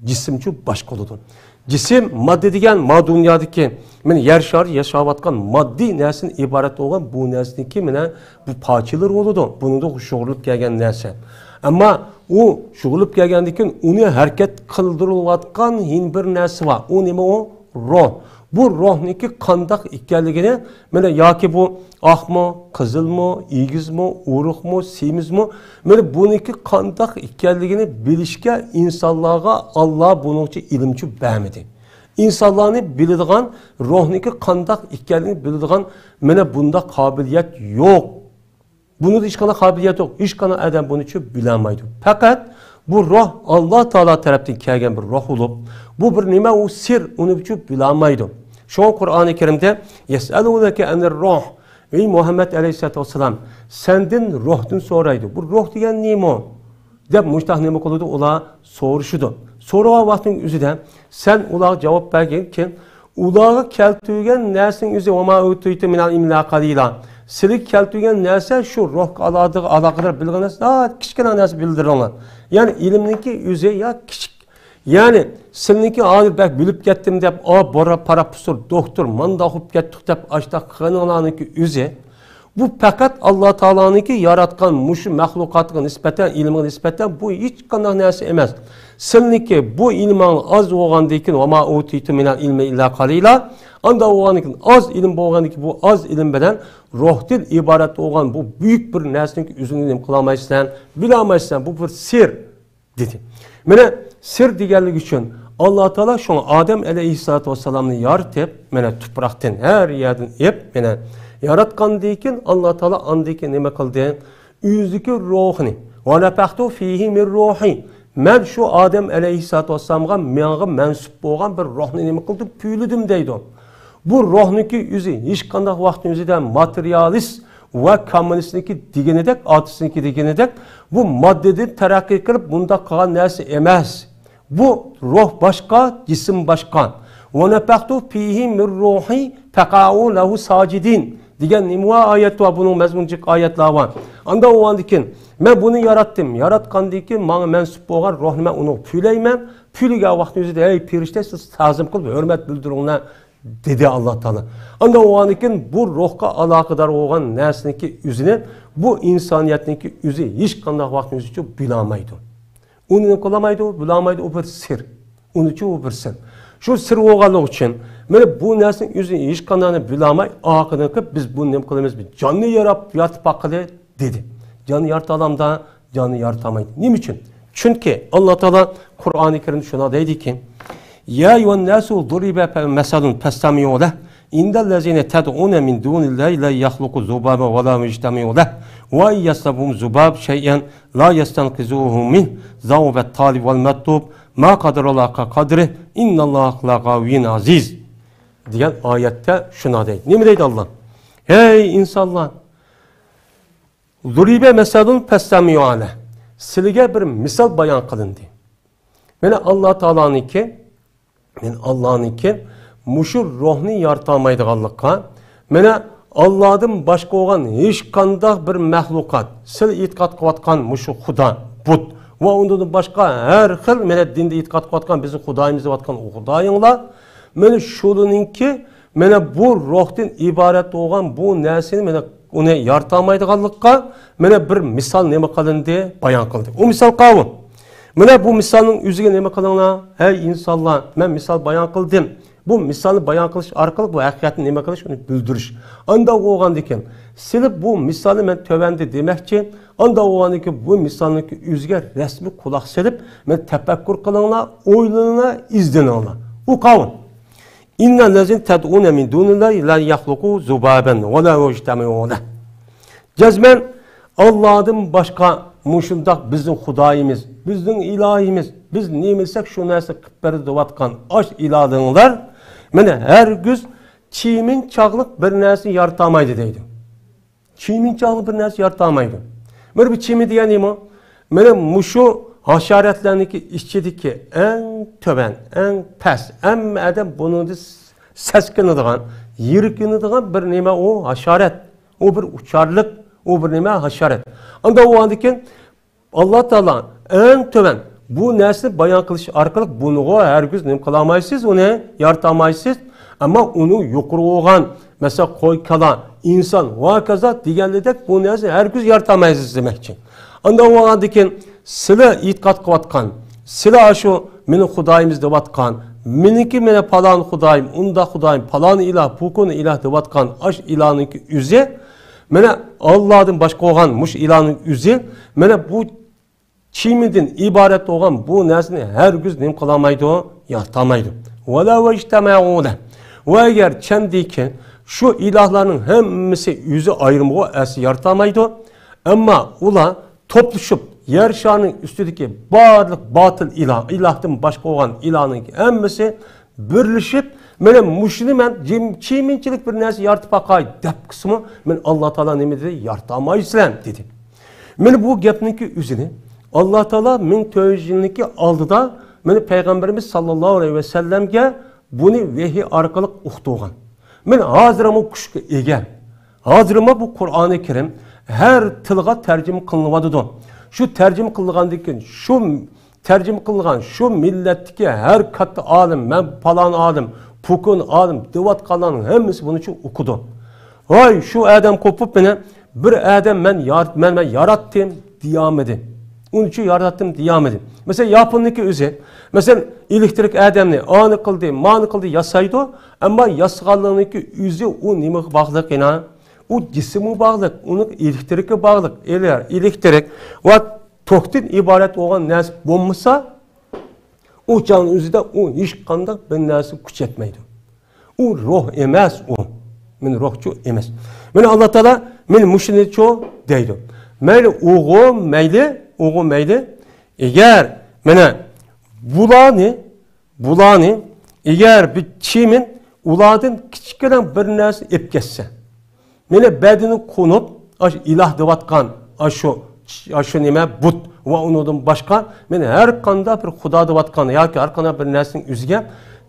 جىسىمچۇ باشقا بولىدۇ. جىسىم، ماددا دېگەن ما دۇنيادىكى، مانا يەر شارى ياشاۋاتقان ماددىي نەرسىدىن ئىبارەت بولغان بۇ نەرسىنىڭكى مانا بۇ پارچىلىرى بولىدۇ. بۇنىڭدا شۇغۇرۇلۇپ كەلگەن نەرسە. ئەمما ئۇ شۇغۇرۇلۇپ كەلگەندىن كېيىن ئۇنى ھەرىكەت قىلدۇرۇۋاتقان يەنە بىر نەرسە بار. ئۇ نېمە ئۇ؟ روھ. بۇ روھنىڭكى قانداق ئىكەنلىكىنى، مانا ياكى بۇ ئاقمۇ، قىزىلمۇ، ئېگىزمۇ، ئورۇقمۇ، سېمىزمۇ، مانا بۇنىڭكى قانداق ئىكەنلىكىنى بىلىشكە ئىنسانلارغا ئاللا بۇنىڭچە ئىلىمچۇ بەرمىدى. ئىنسانلارنى بىلىدىغان، روھنىڭكى قانداق ئىكەنلىكىنى بىلىدىغان مانا بۇنداق قابىلىيەت يوق. بۇنىڭدا ھېچقانداق قابىلىيەت يوق، ھېچقانداق ئادەم بۇنى چۈشۈپ بىلەلمەيدۇ. پەقەت بۇ روھ ئاللا تائالا تەرەپتىن كەلگەن بىر روھ بولۇپ، بۇ بىر نېمە، ئۇ سىر، ئۇنى چۈشۈپ بىلەلمەيدۇ. شۇڭا قۇرئانى كەرىمدە، يەسئەلۇنەكە ئەنىر روھ، ئەي مۇھەممەد ئەلەيھىسسالاتۇ ۋەسسالام، سەندىن روھتىن سورايدۇ. بۇ روھ دېگەن نېمە؟ دەپ مۇشتاق نېمە قىلىدۇ؟ ئۇلار سورىشىدۇ. سورىغان ۋاقتىنىڭ ئۆزىدە سەن ئۇلارغا جاۋاب بەرگەنكىن، ئۇلارغا كەلتۈرگەن نەرسىنىڭ ئۆزى، ۋەما ئۇتىتۇم مىنەل ئىلمى ئىللا قەلىلا. سىلىگە كەلتۈرگەن نەرسە شۇ روھقا ئالاقىدار، ئالاقىدار بىلگەن نەرسە، ناھايىتى كىچىككىنە نەرسە بىلدۈرۈڭلار. يەنى ئىلىمنىڭكى ئۆزى يا كىچىك. يەنى سىلىنىڭكى ھازىر بەك بىلىپ كەتتىم دەپ، ئا، بورا پاراپسور دوختۇر مانداق بولۇپ كەتتۇق دەپ ئاشتاق قىلغىنىڭلارنىڭكى ئۆزى، بۇ پەقەت ئاللا تائالانىڭكى ياراتقان مۇشۇ مەخلۇقاتقا نىسبەتەن، ئىلمىغا نىسبەتەن بۇ ھېچقانداق نەرسە ئەمەس. سىلنىڭكى بۇ ئىلمىڭ ئاز بولغاندىن كېيىن، ۋەما ئۇتىتۇم مىنەل ئىلمى ئىللا قەلىلا. ئاندا بولغاندىن كېيىن ئاز ئىلىم بولغاندىن كېيىن بۇ ئاز ئىلىم بىلەن روھتىن ئىبارەت بولغان بۇ بۈيۈك بىر نەرسىنىڭكى ئۆزىنى نېمە قىلالمايسەن، بىلەلمەيسەن. بۇ بىر سىر. دېدى. مانا سىر دېگەنلىك ئۈچۈن ئاللا تائالا شۇڭا ئادەم ئەلەيھىسسالاتۇ ۋەسسالامنى يارىتىپ، مانا تۇپراقتىن، ھەر يەردىن ئېلىپ، مانا ياراتقاندىن كېيىن ئاللا تائالا ئاندىن كېيىن نېمە قىلدى؟ ئۆزىدىكى روھىنى، ۋە نەفەختۇ فىھى مىن روھى، مەن شۇ ئادەم ئەلەيھىسسالاتۇ ۋەسسالامغا، ماڭا مەنسۇپ بولغان بىر روھنى نېمە قىلدىم؟ پۈۋلىدىم دەيدۇ. بۇ روھنىڭكى ئۆزى ھېچقانداق ۋاقىتنىڭ ئۆزىدە ماتېرىيالىست ۋە كاممۇنىستنىڭكى دېگىنىدەك، ئاتىسىنىڭكى دېگىنىدەك، بۇ ماددىدىن تەرەققىي قىلىپ بۇنداق قىلغان نەرسە ئەمەس. بۇ روھ باشقا، جىسىم باشقا. ۋە نەفەختۇ فىھى مىن روھى فەقەئۇ لەھۇ ساجىدىن دېگەن نېمە بار؟ ئايەت بار، بۇنىڭ مەزمۇنى جىق ئايەتلەر بار. ئاندا ئۇندىن كېيىن، مەن بۇنى ياراتتىم. ياراتقاندىن كېيىن ماڭا مەنسۇپ بولغان روھنى مەن ئۇنىڭغا پۈۋلەيمەن. پۈۋلىگەن ۋاقتىنىڭ ئۆزىدە، ھەي پېرىشتە، سىز تازىم قىلىپ ھۆرمەت بىلدۈرۈڭلار، دېدى ئاللا تائالا. ئاندا ئۇندىن كېيىن بۇ روھقا ئالاقىدار بولغان نەرسىنىڭكى ئۆزىنى بۇ ئىنسانىيەتنىڭكى ئۆزى ھېچقانداق ۋاقىتنىڭ ئۆزىچۇ بىلەلمەيدۇ. ئۇنى نېمە قىلالمايدۇ؟ بىلەلمەيدۇ، ئۇ بىر سىر. ئۇنىڭچۇ ئۇ بىر سىر. شۇ سىر بولغانلىقى ئۈچۈن، مانا بۇ نەرسىنىڭ ئۆزى ھېچقانداقنى بىلەلمەي، ئاخىرىنى قىلىپ، بىز بۇنى نېمە قىلىمىز؟ بىز جاننى ياراپ، يارىتىپ باققىلى، دېدى. جاننى يارىتالامدا؟ جاننى يارىتالمايدۇ. نېمە ئۈچۈن؟ چۈنكى ئاللا تائالا قۇرئانى كەرىمدە شۇنداق دەيدىكى، يا أيها الناس ضرب مثل فاستمعوا له إن الذين تدعون من دون الله لن يخلقوا ذبابا ولو اجتمعوا له وإن يسلبهم الذباب شيئا لا يستنقذوه منه ضعف الطالب والمطلوب ما قدروا الله حق قدره إن الله لقوي عزيز دېگەن ئايەتتە شۇنداق دەيدۇ. نېمە دەيدۇ ئاللا؟ ھەي ئىنسانلار! ضرب مثل فاستمعوا له. سىلىگە بىر مىسال بايان قىلىندى. مانا ئاللا تائالانىڭكى، مانا ئاللانىڭكى مۇشۇ روھنى يارىتالمايدىغانلىققا، مانا ئاللادىن باشقا بولغان ھېچقانداق بىر مەخلۇقات، سىلەر ئېتىقاد قىلىۋاتقان مۇشۇ خۇدا، بۇت ۋە ئۇنىڭدىن باشقا ھەر خىل، مانا دىندا ئېتىقاد قىلىۋاتقان، بىزنىڭ خۇدايىمىز دەۋاتقان ئۇ خۇدايىڭلار، مانا شۇلىنىڭكى مانا بۇ روھتىن ئىبارەت بولغان بۇ نەرسىنى، مانا ئۇنى يارىتالمايدىغانلىققا، مانا بىر مىسال نېمە قىلىندى؟ بايان قىلدى. ئۇ مىسال قاۋۇ. مانا بۇ مىسالنىڭ ئۆزىگە نېمە قىلىڭلار؟ ھەي ئىنسانلار، مەن مىسال بايان قىلدىم. بۇ مىسالنى بايان قىلىش ئارقىلىق بۇ ھەقىقەتنى نېمە قىلىش؟ ئۇنى بىلدۈرۈش. ئانداق بولغاندىكىن، سىلەر بۇ مىسالنى مەن تۆۋەندە دېمەكچى. ئانداق بولغاندىكىن، بۇ مىسالنىڭكى ئۆزىگە رەسمىي قۇلاق سېلىپ، مانا تەپەككۇر قىلىڭلار، ئويلىنىڭلار، ئىزدىنىڭلار. ئۇ قاۋۇ. إن الذين تدعون من دون الله لن يخلقوا ذبابا ولو اجتمعوا له. جەزمەن ئاللادىن باشقا مۇشۇنداق بىزنىڭ خۇدايىمىز، بىزنىڭ ئىلاھىمىز، بىز نېمە دېسەك شۇ نەرسىنى قىلىپ بېرىدۇ دەۋاتقان ئاش ئىلاھىڭلار، مانا ھەرگىز چىمىن چاغلىق بىر نەرسىنى يارىتالمايدۇ دەيدۇ. چىمىن چاغلىق بىر نەرسە يارىتالمايدۇ. مانا بۇ چىمىن دېگەن نېمە؟ مانا مۇشۇ ھاشاراتلارنىڭكى ئىچىدىكى ئەڭ تۆۋەن، ئەڭ پەس، ھەممە ئادەم بۇنىڭدىن سەسكىنىدىغان، يىركىنىدىغان بىر نېمە ئۇ ھاشارات. ئۇ بىر ئۇچارلىق، ئۇ بىر نېمە ھاشارات. ئانداق بولغاندىكىن، ئاللا تائالا ئەڭ تۆۋەن بۇ نەرسىنى بايان قىلىش ئارقىلىق بۇنىغۇ ھەرگىز نېمە قىلالمايسىز، ئۇنى يارىتالمايسىز. ئەمما ئۇنىڭ يۇقىرى بولغان، مەسىلەن، قوي، كالا، ئىنسان ۋە ھاكازا دېگەنلىدەك بۇ نەرسىنى ھەرگىز يارىتالمايسىز دېمەكچى. ئانداق بولغاندىكىن سىلەر ئېتىقاد قىلىۋاتقان، سىلەر ئاشۇ مېنىڭ خۇدايىمىز دەۋاتقان، مېنىڭكى مانا پالان خۇدايىم، ئۇنداق خۇدايىم، پالان ئىلاھ، پۇكۇن ئىلاھ دەۋاتقان ئاش ئىلاھنىڭكى ئۆزى، مانا ئاللادىن باشقا بولغان مۇشۇ ئىلاھنىڭ ئۆزى، مانا بۇ چىمىندىن ئىبارەت بولغان بۇ نەرسىنى ھەرگىز نېمە قىلالمايدۇ؟ يارىتالمايدۇ. ولو اجتمعوا له. ۋە ئەگەر چەمدىكى شۇ ئىلاھلارنىڭ ھەممىسى ئۆزى ئايرىمغۇ ئەسلى يارىتالمايدۇ. ئەمما ئۇلار توپلىشىپ، يەر شارىنىڭ ئۈستىدىكى بارلىق باتىل ئىلاھ، ئىلاھتىن باشقا بولغان ئىلاھنىڭ ھەممىسى بىرلىشىپ، مانا مۇشۇنى مەن جىم-، چىمىنچىلىك بىر نەرسە يارىتىپ باقاي دەپ قىلسىمۇ، مانا ئاللا تائالا نېمە دېدى؟ يارىتالمايسىلەر دېدى. مانا بۇ گەپنىڭكى ئۆزىنى ئاللا تائالا مىڭ تۆت يۈز يىلنىڭكى ئالدىدا مانا پەيغەمبىرىمىز ساللاللاھۇ ئەلەيھى ۋەسەللەمگە بۇنى ۋەھىي ئارقىلىق ئۇقتۇرغان. مانا ھازىرمۇ كۈچكە ئىگە. ھازىرمۇ بۇ قۇرئانى كەرىم ھەر تىلغا تەرجىمە قىلىنىۋاتىدۇ. شۇ تەرجىمە قىلىنغاندىن كېيىن شۇ تەرجىمە قىلغان شۇ مىللەتتىكى ھەر كاتتا ئالىم، مەن پالان ئالىم، پۇكۇن ئالىم دەۋاتقانلارنىڭ ھەممىسى بۇنى شۇ ئۇقىدۇ. ۋاي، شۇ ئادەم قوپۇپ مېنى، بىر ئادەم مەن يارىت-، مەن، مەن ياراتتىم دېيەلمىدى. ئۇنى شۇ ياراتتىم دېيەلمىدى. مەسىلەن، ياپوننىڭكى ئۆزى، مەسىلەن، ئېلېكتىرىك ئادەمنى ئانى قىلدى، مانى قىلدى ياسايدۇ، ئەمما ياسىغانلىقنىڭكى ئۆزى ئۇ نېمىگە باغلىق يەنە؟ ئۇ جىسىمغا باغلىق، ئۇنىڭ ئېلېكتىرىكىغا باغلىق، ئېلە-، ئېلېكتىرىك ۋە توكتىن ئىبارەت بولغان نەرسە بولمىسا، ئۇ چاغنىڭ ئۆزىدە ئۇ ھېچقانداق بىر نەرسە كۈچ يەتمەيدۇ. ئۇ روھ ئەمەس ئۇ. مانا روھچۇ ئەمەس. مانا ئاللا تائالا مانا مۇشۇنىچۇ دەيدۇ. مەيلى ئۇغۇ، مەيلى ئۇغۇ، مەيلى. ئەگەر مانا بۇلارنى، بۇلارنى ئەگەر بىر چىمىن ئۇلاردىن كىچىككىنە بىر نەرسە ئېلىپ كەتسە، مانا بەدىنى قونۇپ، ئاشۇ ئىلاھ دەۋاتقان، ئاشۇ، ئاشۇ نېمە، بۇت ۋە ئۇنىڭدىن باشقا، مانا ھەر قانداق بىر خۇدا دەۋاتقان ياكى ھەر قانداق بىر نەرسىنىڭ ئۆزىگە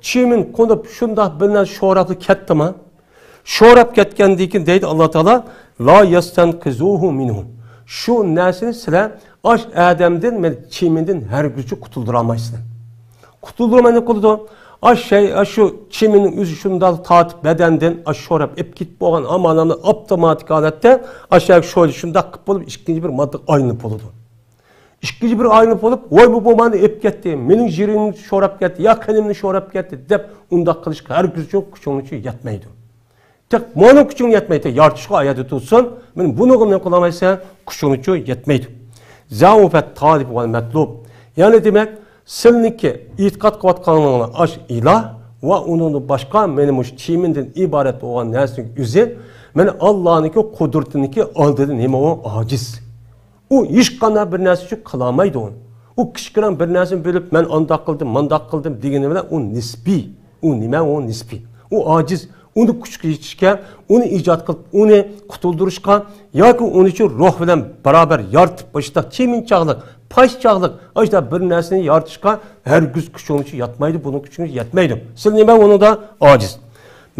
چىمىن قونۇپ، شۇنداق بىر نەرسە شوراپلا كەتتىما؟ شوراپ كەتكەندىن كېيىن دەيدۇ ئاللا تائالا، لا يەستەنقىزۇھۇ مىنھۇ. شۇ نەرسىنى سىلەر ئاش ئادەمدىن، مانا چىمىندىن ھەرگىزچە قۇتۇلدۇرالمايسىلەر. قۇتۇلدۇرماي نېمە قىلىدۇ؟ ئاش شەي-، ئاشۇ چىمىننىڭ ئۆزى شۇنداق تارتىپ بەدەندىن، ئاش شوراپ ئېلىپ كېتىپ بولغان ئاماللارنى ئاپتوماتىك ھالەتتە ئاش شويلا شۇنداق قىلىپ بولۇپ، ئىككىنچى بىر ماددىغا ئايلىنىپ بولىدۇ. ئىككىنچى بىر ئايلىنىپ بولۇپ، ۋاي، بۇ، بۇ مانا ئېلىپ كەتتى، مېنىڭ جىگىرىمنى شوراپ كەتتى، يا قېنىمنى شوراپ كەتتى دەپ ئۇنداق قىلىشقا ھەرگىزچە كۈچۈڭلارچە يەتمەيدۇ. تېخى مانا كۈچۈڭ يەتمەيدۇ، يارىتىشقا ئايەتتە تۇرسۇن، مانا بۇنىڭغا نېمە قىلالمايسەن، كۈچۈڭچۇ يەتمەيدۇ. زەئۇفەت تالىب ۋەل مەتلۇب. يەنى دېمەك، سىلىنىڭكى ئېتىقاد قىلىۋاتقانلىقىڭلار ئاش ئىلاھ ۋە ئۇنىڭدىن باشقا مانا مۇشۇ چىمىندىن ئىبارەت بولغان نەرسىنىڭ ئۆزى، مانا ئاللانىڭكى قۇدرىتىنىڭكى ئالدىدا نېمە ئۇ؟ ئاجىز. ئۇ ھېچقانداق بىر نەرسە ئۈچۈن قىلالمايدۇ ئۇنى. ئۇ كىچىككىنە بىر نەرسىنى بۆلۈپ، مەن ئانداق قىلدىم، مانداق قىلدىم دېگىنى بىلەن ئۇ نىسپىي. ئۇ نېمە؟ ئۇ نىسپىي. ئۇ ئاجىز. ئۇنى كۈچكە يېتىشكە، ئۇنى ئىجاد قىلىپ، ئۇنى قۇتۇلدۇرۇشقا ياكى ئۇنى شۇ روھ بىلەن بارابەر يارىتىپ، باشتا چىمىنچاقلىق پاش چاغلىق ئاشۇنداق بىر نەرسىنى يارىتىشقا ھەرگىز كۈچىڭىزچە يەتمەيدۇ، بۇنىڭ كۈچىڭىز يەتمەيدۇ. سىلەر نېمە ئۇنىڭدا ئاجىز.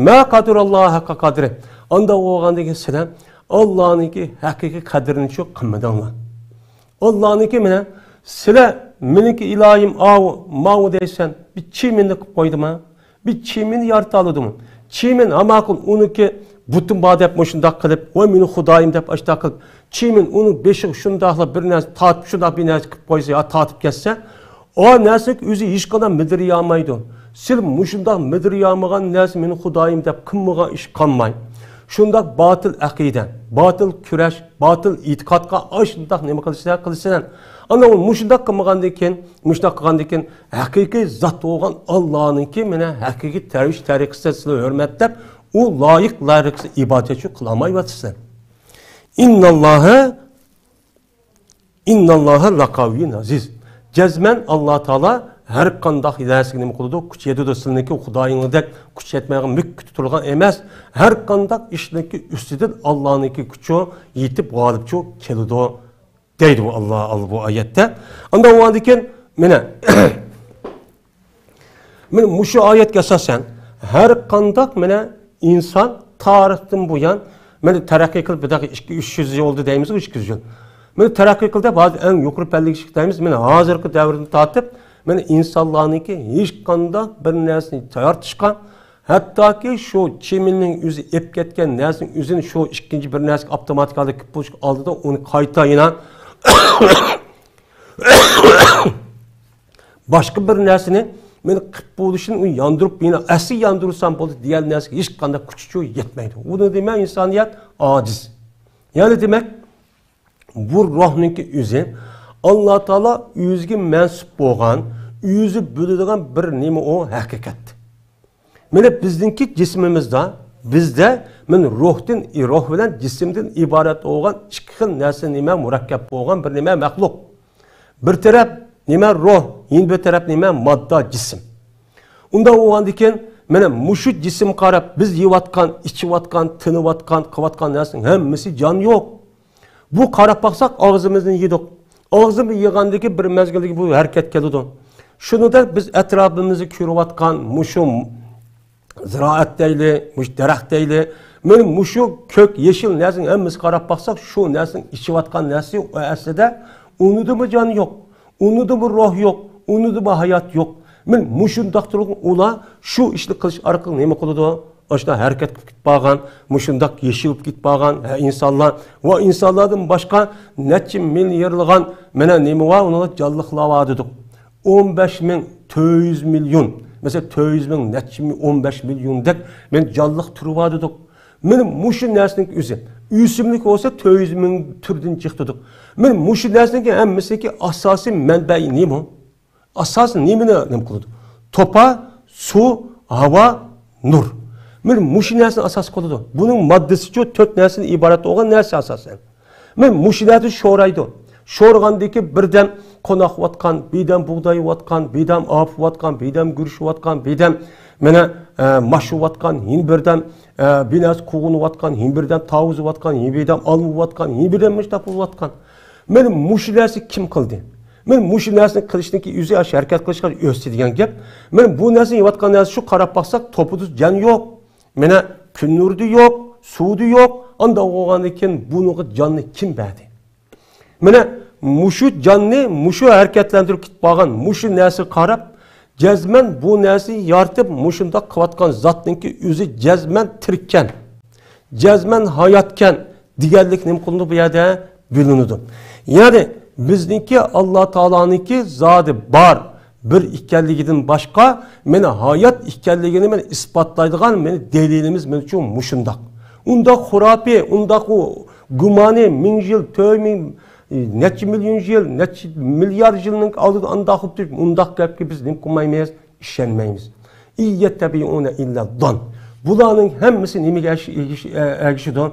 ما قەدىراللاھە ھەققە قەدرى. ئانداق بولغاندىن كېيىن سىلەر ئاللانىڭكى ھەقىقىي قەدرىنى شۇ قىلمىدىڭلار. ئاللانىڭكى مانا سىلەر مېنىڭكى ئىلاھىم ئاۋۇ، ماۋۇ دەيسەن، بىر چىمىننى قىلىپ قويدىما؟ بىر چىمىننى يارىتالىدىمۇ؟ چىمىن ھاماقۇل ئۇنىڭكى بۇتۇم بار دەپ مۇشۇنداق قىلىپ، ۋاي مېنىڭ خۇدايىم دەپ ئاشۇنداق قىلىپ، چىمىن ئۇنىڭ بېشىغا شۇنداقلا بىر نەرسە تارتىپ، شۇنداق بىر نەرسە قىلىپ قويسا يا تارتىپ كەتسە، ئۇ نەرسىنىڭ ئۆزى ھېچقانداق مىدىرىيالمايدۇ. سىل مۇشۇنداق مىدىرىيالمىغان نەرسە مېنىڭ خۇدايىم دەپ قىلمىغان ئىش قالماي. شۇنداق باتىل ئەقىدە، باتىل كۈرەش، باتىل ئېتىقادقا ئاشۇنداق نېمە قىلىسىلەر، قىلىسىلەر. ئانا ئۇ مۇشۇنداق قىلمىغاندىن كېيىن، مۇشۇنداق قىلغاندىن كېيىن، ھەقىقىي زات بولغان ئاللانىڭكى مانا ھەقىقىي تەرۋىش تەرىقىسىدە سىلەر ھۆرمەتلەپ، ئۇ لايىق تەرىقىسىدە ئىبادەت ئۈچۈن قىلالمايۋاتىسىلەر. ئىنناللاھە، ئىنناللاھە لەقەۋىييۇن ئەزىز. جەزمەن ئاللا تائالا ھەر قانداق نەرسىگە نېمە قىلىدۇ؟ كۈچ يېتىدۇ. سىلىنىڭكى خۇدايىڭىزدەك كۈچ يەتمەيدىغان، مۈككە تۇرغان ئەمەس. ھەر قانداق ئىشنىڭكى ئۈستىدىن ئاللانىڭكى كۈچى يېتىپ غالىبچۇ كېلىدۇ، دەيدۇ ئاللا بۇ ئايەتتە. ئاندىن ئۇنىڭدىن كېيىن مانا مانا مۇشۇ ئايەتكە ئاساسەن، ھەر قانداق مانا ئىنسان تارىختىن بۇيان، مانا تەرەققىي قىلىپ، بىردەك ئىككى، ئۈچ يۈز يىل بولدى دەيمىز، ئىككى يۈز يىل. مانا تەرەققىي قىلدى، ھازىر ئەڭ يۇقىرى پەللىگە چىقتى دەيمىز. مانا ھازىرقى دەۋردىن تارتىپ، مانا ئىنسانلارنىڭكى ھېچقانداق بىر نەرسىنى يارىتىشقا، ھەتتاكى شۇ چىمىننىڭ ئۆزى ئېلىپ كەتكەن نەرسىنىڭ ئۆزىنى شۇ ئىككىنچى بىر نەرسىگە ئاپتوماتىك ھالدا كىرىپ بولۇشقا ئالدىدا ئۇنى قايتا يەنە باشقا بىر نەرسىنى مەن قىلىپ بولۇشنى، ئۇنى ياندۇرۇپ، يەنە ئەسلى ياندۇرسام بولدى دېگەن نەرسىگە ھېچقانداق كۈچ يەتمەيدۇ. ئۇنى دېمە ئىنسانىيەت ئاجىز. يەنى دېمەك، بۇ روھنىڭكى ئۆزى ئاللا تائالا ئۆزىگە مەنسۇپ بولغان، ئۆزى بىلىدىغان بىر نېمە ئۇ ھەقىقەت. مانا بىزنىڭكى جىسمىمىزدا، بىزدە مانا روھتىن، روھ بىلەن جىسىمدىن ئىبارەت بولغان ئىككى خىل نەرسە نېمە مۇرەككەپ بولغان بىر نېمە مەخلۇق. بىر تەرەپ نېمە روھ، يەنە بىر تەرەپ نېمە ماددا جىسىم. ئۇنداق بولغاندىكىن، مانا مۇشۇ جىسىمغا قاراپ بىز يەۋاتقان، ئىچىۋاتقان، تىنىۋاتقان، قىلىۋاتقان نەرسىنىڭ ھەممىسى جان يوق. بۇ قاراپ باقساق، ئاغزىمىزنى يېدۇق. ئاغزىمىزنى يېغاندىكى بىر مەزگىلدىكى بۇ ھەرىكەت كېلىدۇ. شۇنىڭدەك بىز ئەتراپىمىزدا كۆرۈۋاتقان مۇشۇ زىرائەت دەيلى، مۇشۇ دەرەخ دەيلى، مانا مۇشۇ كۆك يېشىل نەرسىنىڭ ھەممىسىگە قاراپ باقساق، شۇ نەرسىنىڭ ئىچىۋاتقان نەرسىسى ئەسلىدە ئۇنىدىمۇ جان يوق. ئۇنىدىمۇ روھ يوق، ئۇنىدىمۇ ھايات يوق. مانا مۇشۇنداق تۇرغان ئۇلار شۇ ئىشنى قىلىش ئارقىلىق نېمە قىلىدۇ؟ ئاشۇنداق ھەرىكەت قىلىپ كېتىپ بارغان، مۇشۇنداق يېشىلىپ كېتىپ بارغان، ھە، ئىنسانلار ۋە ئىنسانلاردىن باشقا نەچچە مىليارلىغان مانا نېمە بار، ئۇنىڭغا جانلىقلار بار دېدۇق. ئون بەش مىڭ تۆت يۈز مىليون، مەسىلەن، تۆت يۈز مىڭ نەچچە مىڭ، ئون بەش مىليوندەك مانا جانلىق تۈرى بار دېدۇق. مانا مۇشۇ نەرسىنىڭ ئۆزى، ئۆسۈملۈك بولسا تۆت يۈز مىڭ تۈردىن جىق دېدۇق. مانا مۇشۇ نەرسىنىڭ ھەممىسىنىڭكى ئاساسىي مەنبەي نېمە؟ ئاساسەن نېمىنى نېمە قىلىدۇ؟ توپا، سۇ، ھاۋا، نۇر. مانا مۇشۇ نەرسىنى ئاساس قىلىدۇ. بۇنىڭ ماددىسىچۇ تۆت نەرسىدىن ئىبارەت بولغان نەرسە ئاساسەن. مانا مۇشۇ نەرسە شورايدۇ. شورىغاندىكى بىردەم قوناق ئۇۋاتقان، بىردەم بۇغداي ئۇۋاتقان، بىردەم ئاپۇ ئۇۋاتقان، بىردەم گۈرۈچ ئۇۋاتقان، بىردەم مانا، ئە، ماش ئۇۋاتقان، يەنە بىردەم، ئە، بىر نەرسە قوغۇن ئۇۋاتقان، يەنە بىردەم تاۋۇز ئۇۋاتقان، يەنە بىردەم ئالما ئۇۋاتقان، يەنە بىردەم مۇشۇنداق ئۇۋاتقان. مانا مۇشۇ نەرسە كىم قىلدى؟ مانا مۇشۇ نەرسىنى قىلىشنىڭكى ئۆزى ئاشۇ ھەرىكەت قىلىشقا ئۆستى دېگەن گەپ. مانا بۇ نەرسىنى يەۋاتقان نەرسە شۇ، قاراپ باقساق توپىدا جان يوق. مانا كۈن نۇرىدا يوق، سۇدا يوق. ئانداق بولغاندىن كېيىن بۇنىڭغا جاننى كىم بەردى؟ مانا مۇشۇ جاننى مۇشۇ ھەرىكەتلەندۈرۈپ كېتىپ بارغان مۇشۇ نەرسىگە قاراپ، جەزمەن بۇ نەرسىنى يارىتىپ مۇشۇنداق قىلىۋاتقان زاتنىڭكى ئۆزى جەزمەن تىرىككەن، جەزمەن ھاياتكەن دېگەنلىك نېمە قىلىنىدۇ بۇ يەردە؟ بىلىنىدۇ. يەنى بىزنىڭكى ئاللا تائالانىڭكى زادى بار، بىر ئىكەنلىكىدىن باشقا، مانا ھايات ئىكەنلىكىنى مانا ئىسپاتلايدىغان مانا دەلىلىمىز مانا شۇ مۇشۇنداق. ئۇنداق خۇراپىي، ئۇنداق ئۇ گۇمانىي، مىڭ يىل، تۆت مىڭ، نەچچە مىليون يىل، نەچچە مىليارد يىلنىڭ ئالدىدا ئانداق بولۇپ تۇرۇپ، ئۇنداق گەپكە بىز نېمە قىلمايمىز؟ ئىشەنمەيمىز. ئىن يەتتەبىئۇنە ئىللەز زەنن. بۇلارنىڭ ھەممىسى نېمىگە ئەگىشىدۇ؟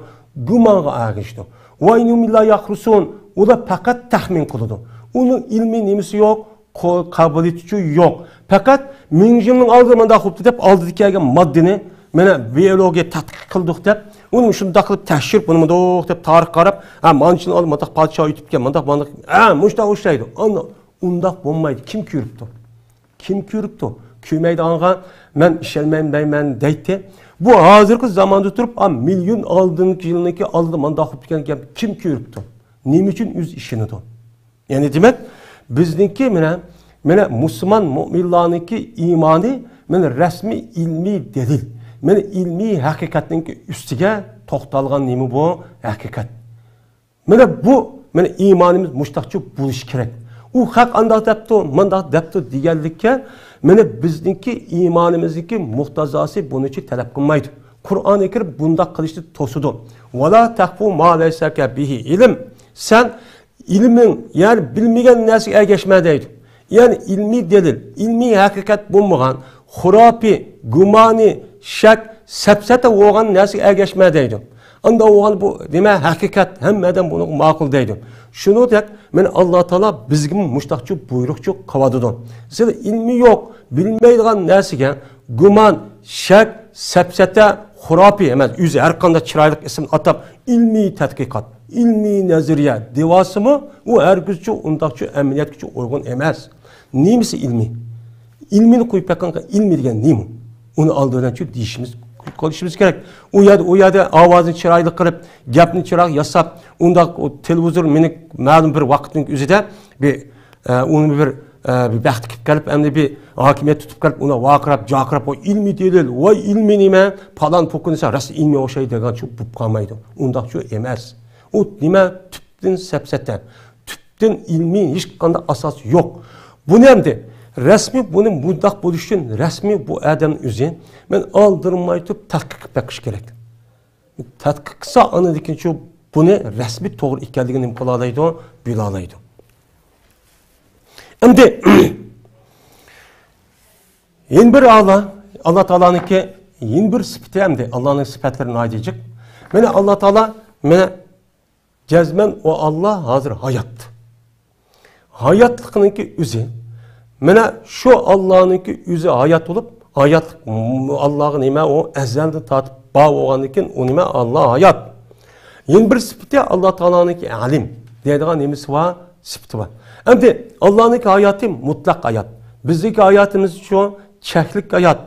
گۇمانغا ئەگىشىدۇ. ۋە ئىن ھۇم ئىللا يەخرۇسۇن. ئۇلار پەقەت تەخمىن قىلىدۇ. ئۇنىڭ ئىلمىي نېمىسى يوق، قابىلىيىتىچۇ يوق. پەقەت مىڭ يىلنىڭ ئالدىدا مۇنداق بوپتۇ دەپ، ئالدىدا كەلگەن ماددىنى مانا بىئولوگىيە تەتقىق قىلدۇق دەپ، ئۇنى شۇنداق قىلىپ تەكشۈرۈپ، بۇنى مۇنداق دەپ تارىخقا قاراپ، ھە، مانچىنى ئال، مۇنداق پادىشاھ ئۆتۈپ كەتكەن، مۇنداق، مۇنداق، ھە، مۇشۇنداق ئوخشايدۇ. ئانا، ئۇنداق بولمايدۇ. كىم كۆرۈپتۇ؟ كىم كۆرۈپتۇ؟ كۆرمەيدىغانغا مەن ئىشەنمەيمەن دەيمەن دەيتتى. بۇ ھازىرقى زاماندا تۇرۇپ، ئا، مىليون ئالدىنقى يىلنىڭكى ئالدىدا مانداق بولۇپ كەتكەن گەپ كىم كۆرۈپتۇ؟ نېمە ئۈچۈن ئۆزى ئىشىنىدۇ؟ يەنى دېمەك، بىزنىڭكى مانا، مانا مۇسۇلمان مۆمىنلارنىڭكى ئىمانى مانا رەسمىي ئىلمىي دەلىل، مانا ئىلمىي ھەقىقەتنىڭكى ئۈستىگە توختالغان نېمە بۇ؟ ھەقىقەت. مانا بۇ، مانا ئىمانىمىز مۇشتاقچە بولۇشى كېرەك. ئۇ خەق ئانداق دەپتۇ، مانداق دەپتۇ دېگەنلىككە، مانا بىزنىڭكى ئىمانىمىزنىڭكى مۇقتەزاسى بۇنىچە تەلەپ قىلمايدۇ. قۇرئانى كەرىم بۇنداق قىلىشنى توسىدۇ. ۋەلا تەقفۇ ما لەيسە لەكە بىھى ئىلم. سەن ئىلمىڭ، يەنى بىلمىگەن نەرسىگە ئەگەشمە دەيدۇ. يەنى ئىلمىي دەلىل، ئىلمىي ھەقىقەت بولمىغان، خۇراپىي، گۇمانىي، شەك، سەپسەتە بولغان نەرسىگە ئەگەشمە دەيدۇ. ئانداق بولغان بۇ نېمە ھەقىقەت، ھەممە ئادەم بۇنى ماقۇل دەيدۇ. شۇنىڭدەك مانا ئاللا تائالا بىزگىمۇ مۇشتاقچە بۇيرۇقچە قىلىۋاتىدۇ. سىلەر ئىلمى يوق، بىلمەيدىغان نەرسىگە گۇمان، شەك، سەپسەتە، خۇراپىي ئەمەس. ئۆزى ھەر قانداق چىرايلىق ئىسىمنى ئاتاپ، ئىلمىي تەتقىقات، ئىلمىي نەزەرىيە دېۋاسىمۇ، ئۇ ھەرگىزچە ئۇنداقچە ئەمەلىيەتكىچە ئۇيغۇن ئەمەس. نېمىسى ئىلمىي؟ ئىلمىينى قويۇپ باققانغا ئىلمىي دېگەن نېمە؟ ئۇنى ئالدى بىلەن شۇ دېيىشىمىز، قىلىشىمىز كېرەك. ئۇ يەردە، ئۇ يەردە ئاۋازنى چىرايلىق قىلىپ، گەپنى چىرايلىق ياساپ، ئۇنداق ئۇ تېلېۋىزور مېنى مەلۇم بىر ۋاقىتنىڭ ئۆزىدە بىر، ئە، ئۇنى بىر، ئە، بىر بەختكە كېلىپ، ئەمدى بىر ھاكىمىيەت تۇتۇپ كېلىپ، ئۇنى ۋارقىراپ، جارقىراپ، ۋاي ئىلمىي دەلىل، ۋاي ئىلمىي نېمە، پالان پوكۇن دېسە، راست ئىلمىي ئوخشايدۇ دېگەن شۇ بولۇپ قالمايدۇ. ئۇنداق شۇ ئەمەس. ئۇ نېمە؟ تۈپتىن سەپسەتە. تۈپتىن ئىلمىي ھېچقانداق ئاساس يوق. بۇنى ئەمدى رەسمىي، بۇنى مۇنداق بولۇش ئۈچۈن رەسمىي بۇ ئادەمنىڭ ئۆزى مەن ئالدىرىماي تۇرۇپ تەتقىق قىلىپ بېقىش كېرەك. تەتقىق قىلسا، ئاندىن كېيىن شۇ بۇنى رەسمىي توغرا ئىكەنلىكىنى نېمە قىلالايدۇ؟ بىلالايدۇ. ئەمدى يەنە بىر ئاللا، ئاللا تائالانىڭكى يەنە بىر سۈپىتى ئەمدى. ئاللانىڭ سۈپەتلىرى ناھايىتى جىق. مانا ئاللا تائالا، مانا جەزمەن ئۇ ئاللا ھازىر ھايات. ھاياتلىقنىڭكى ئۆزى. مانا شۇ ئاللانىڭكى ئۆزى ھايات بولۇپ، ھاياتلىق ئاللاغا نېمە ئۇ ئەزەلدىن تارتىپ بار بولغاندىن كېيىن ئۇ نېمە ئاللا ھايات. يەنە بىر سۈپىتى ئاللا تائالانىڭكى ئەلىم دەيدىغان نېمىسى بار؟ سۈپىتى بار. ئەمدى ئاللانىڭكى ھاياتى مۇتلەق ھايات. بىزنىڭكى ھاياتىمىز شۇ چەكلىك ھايات،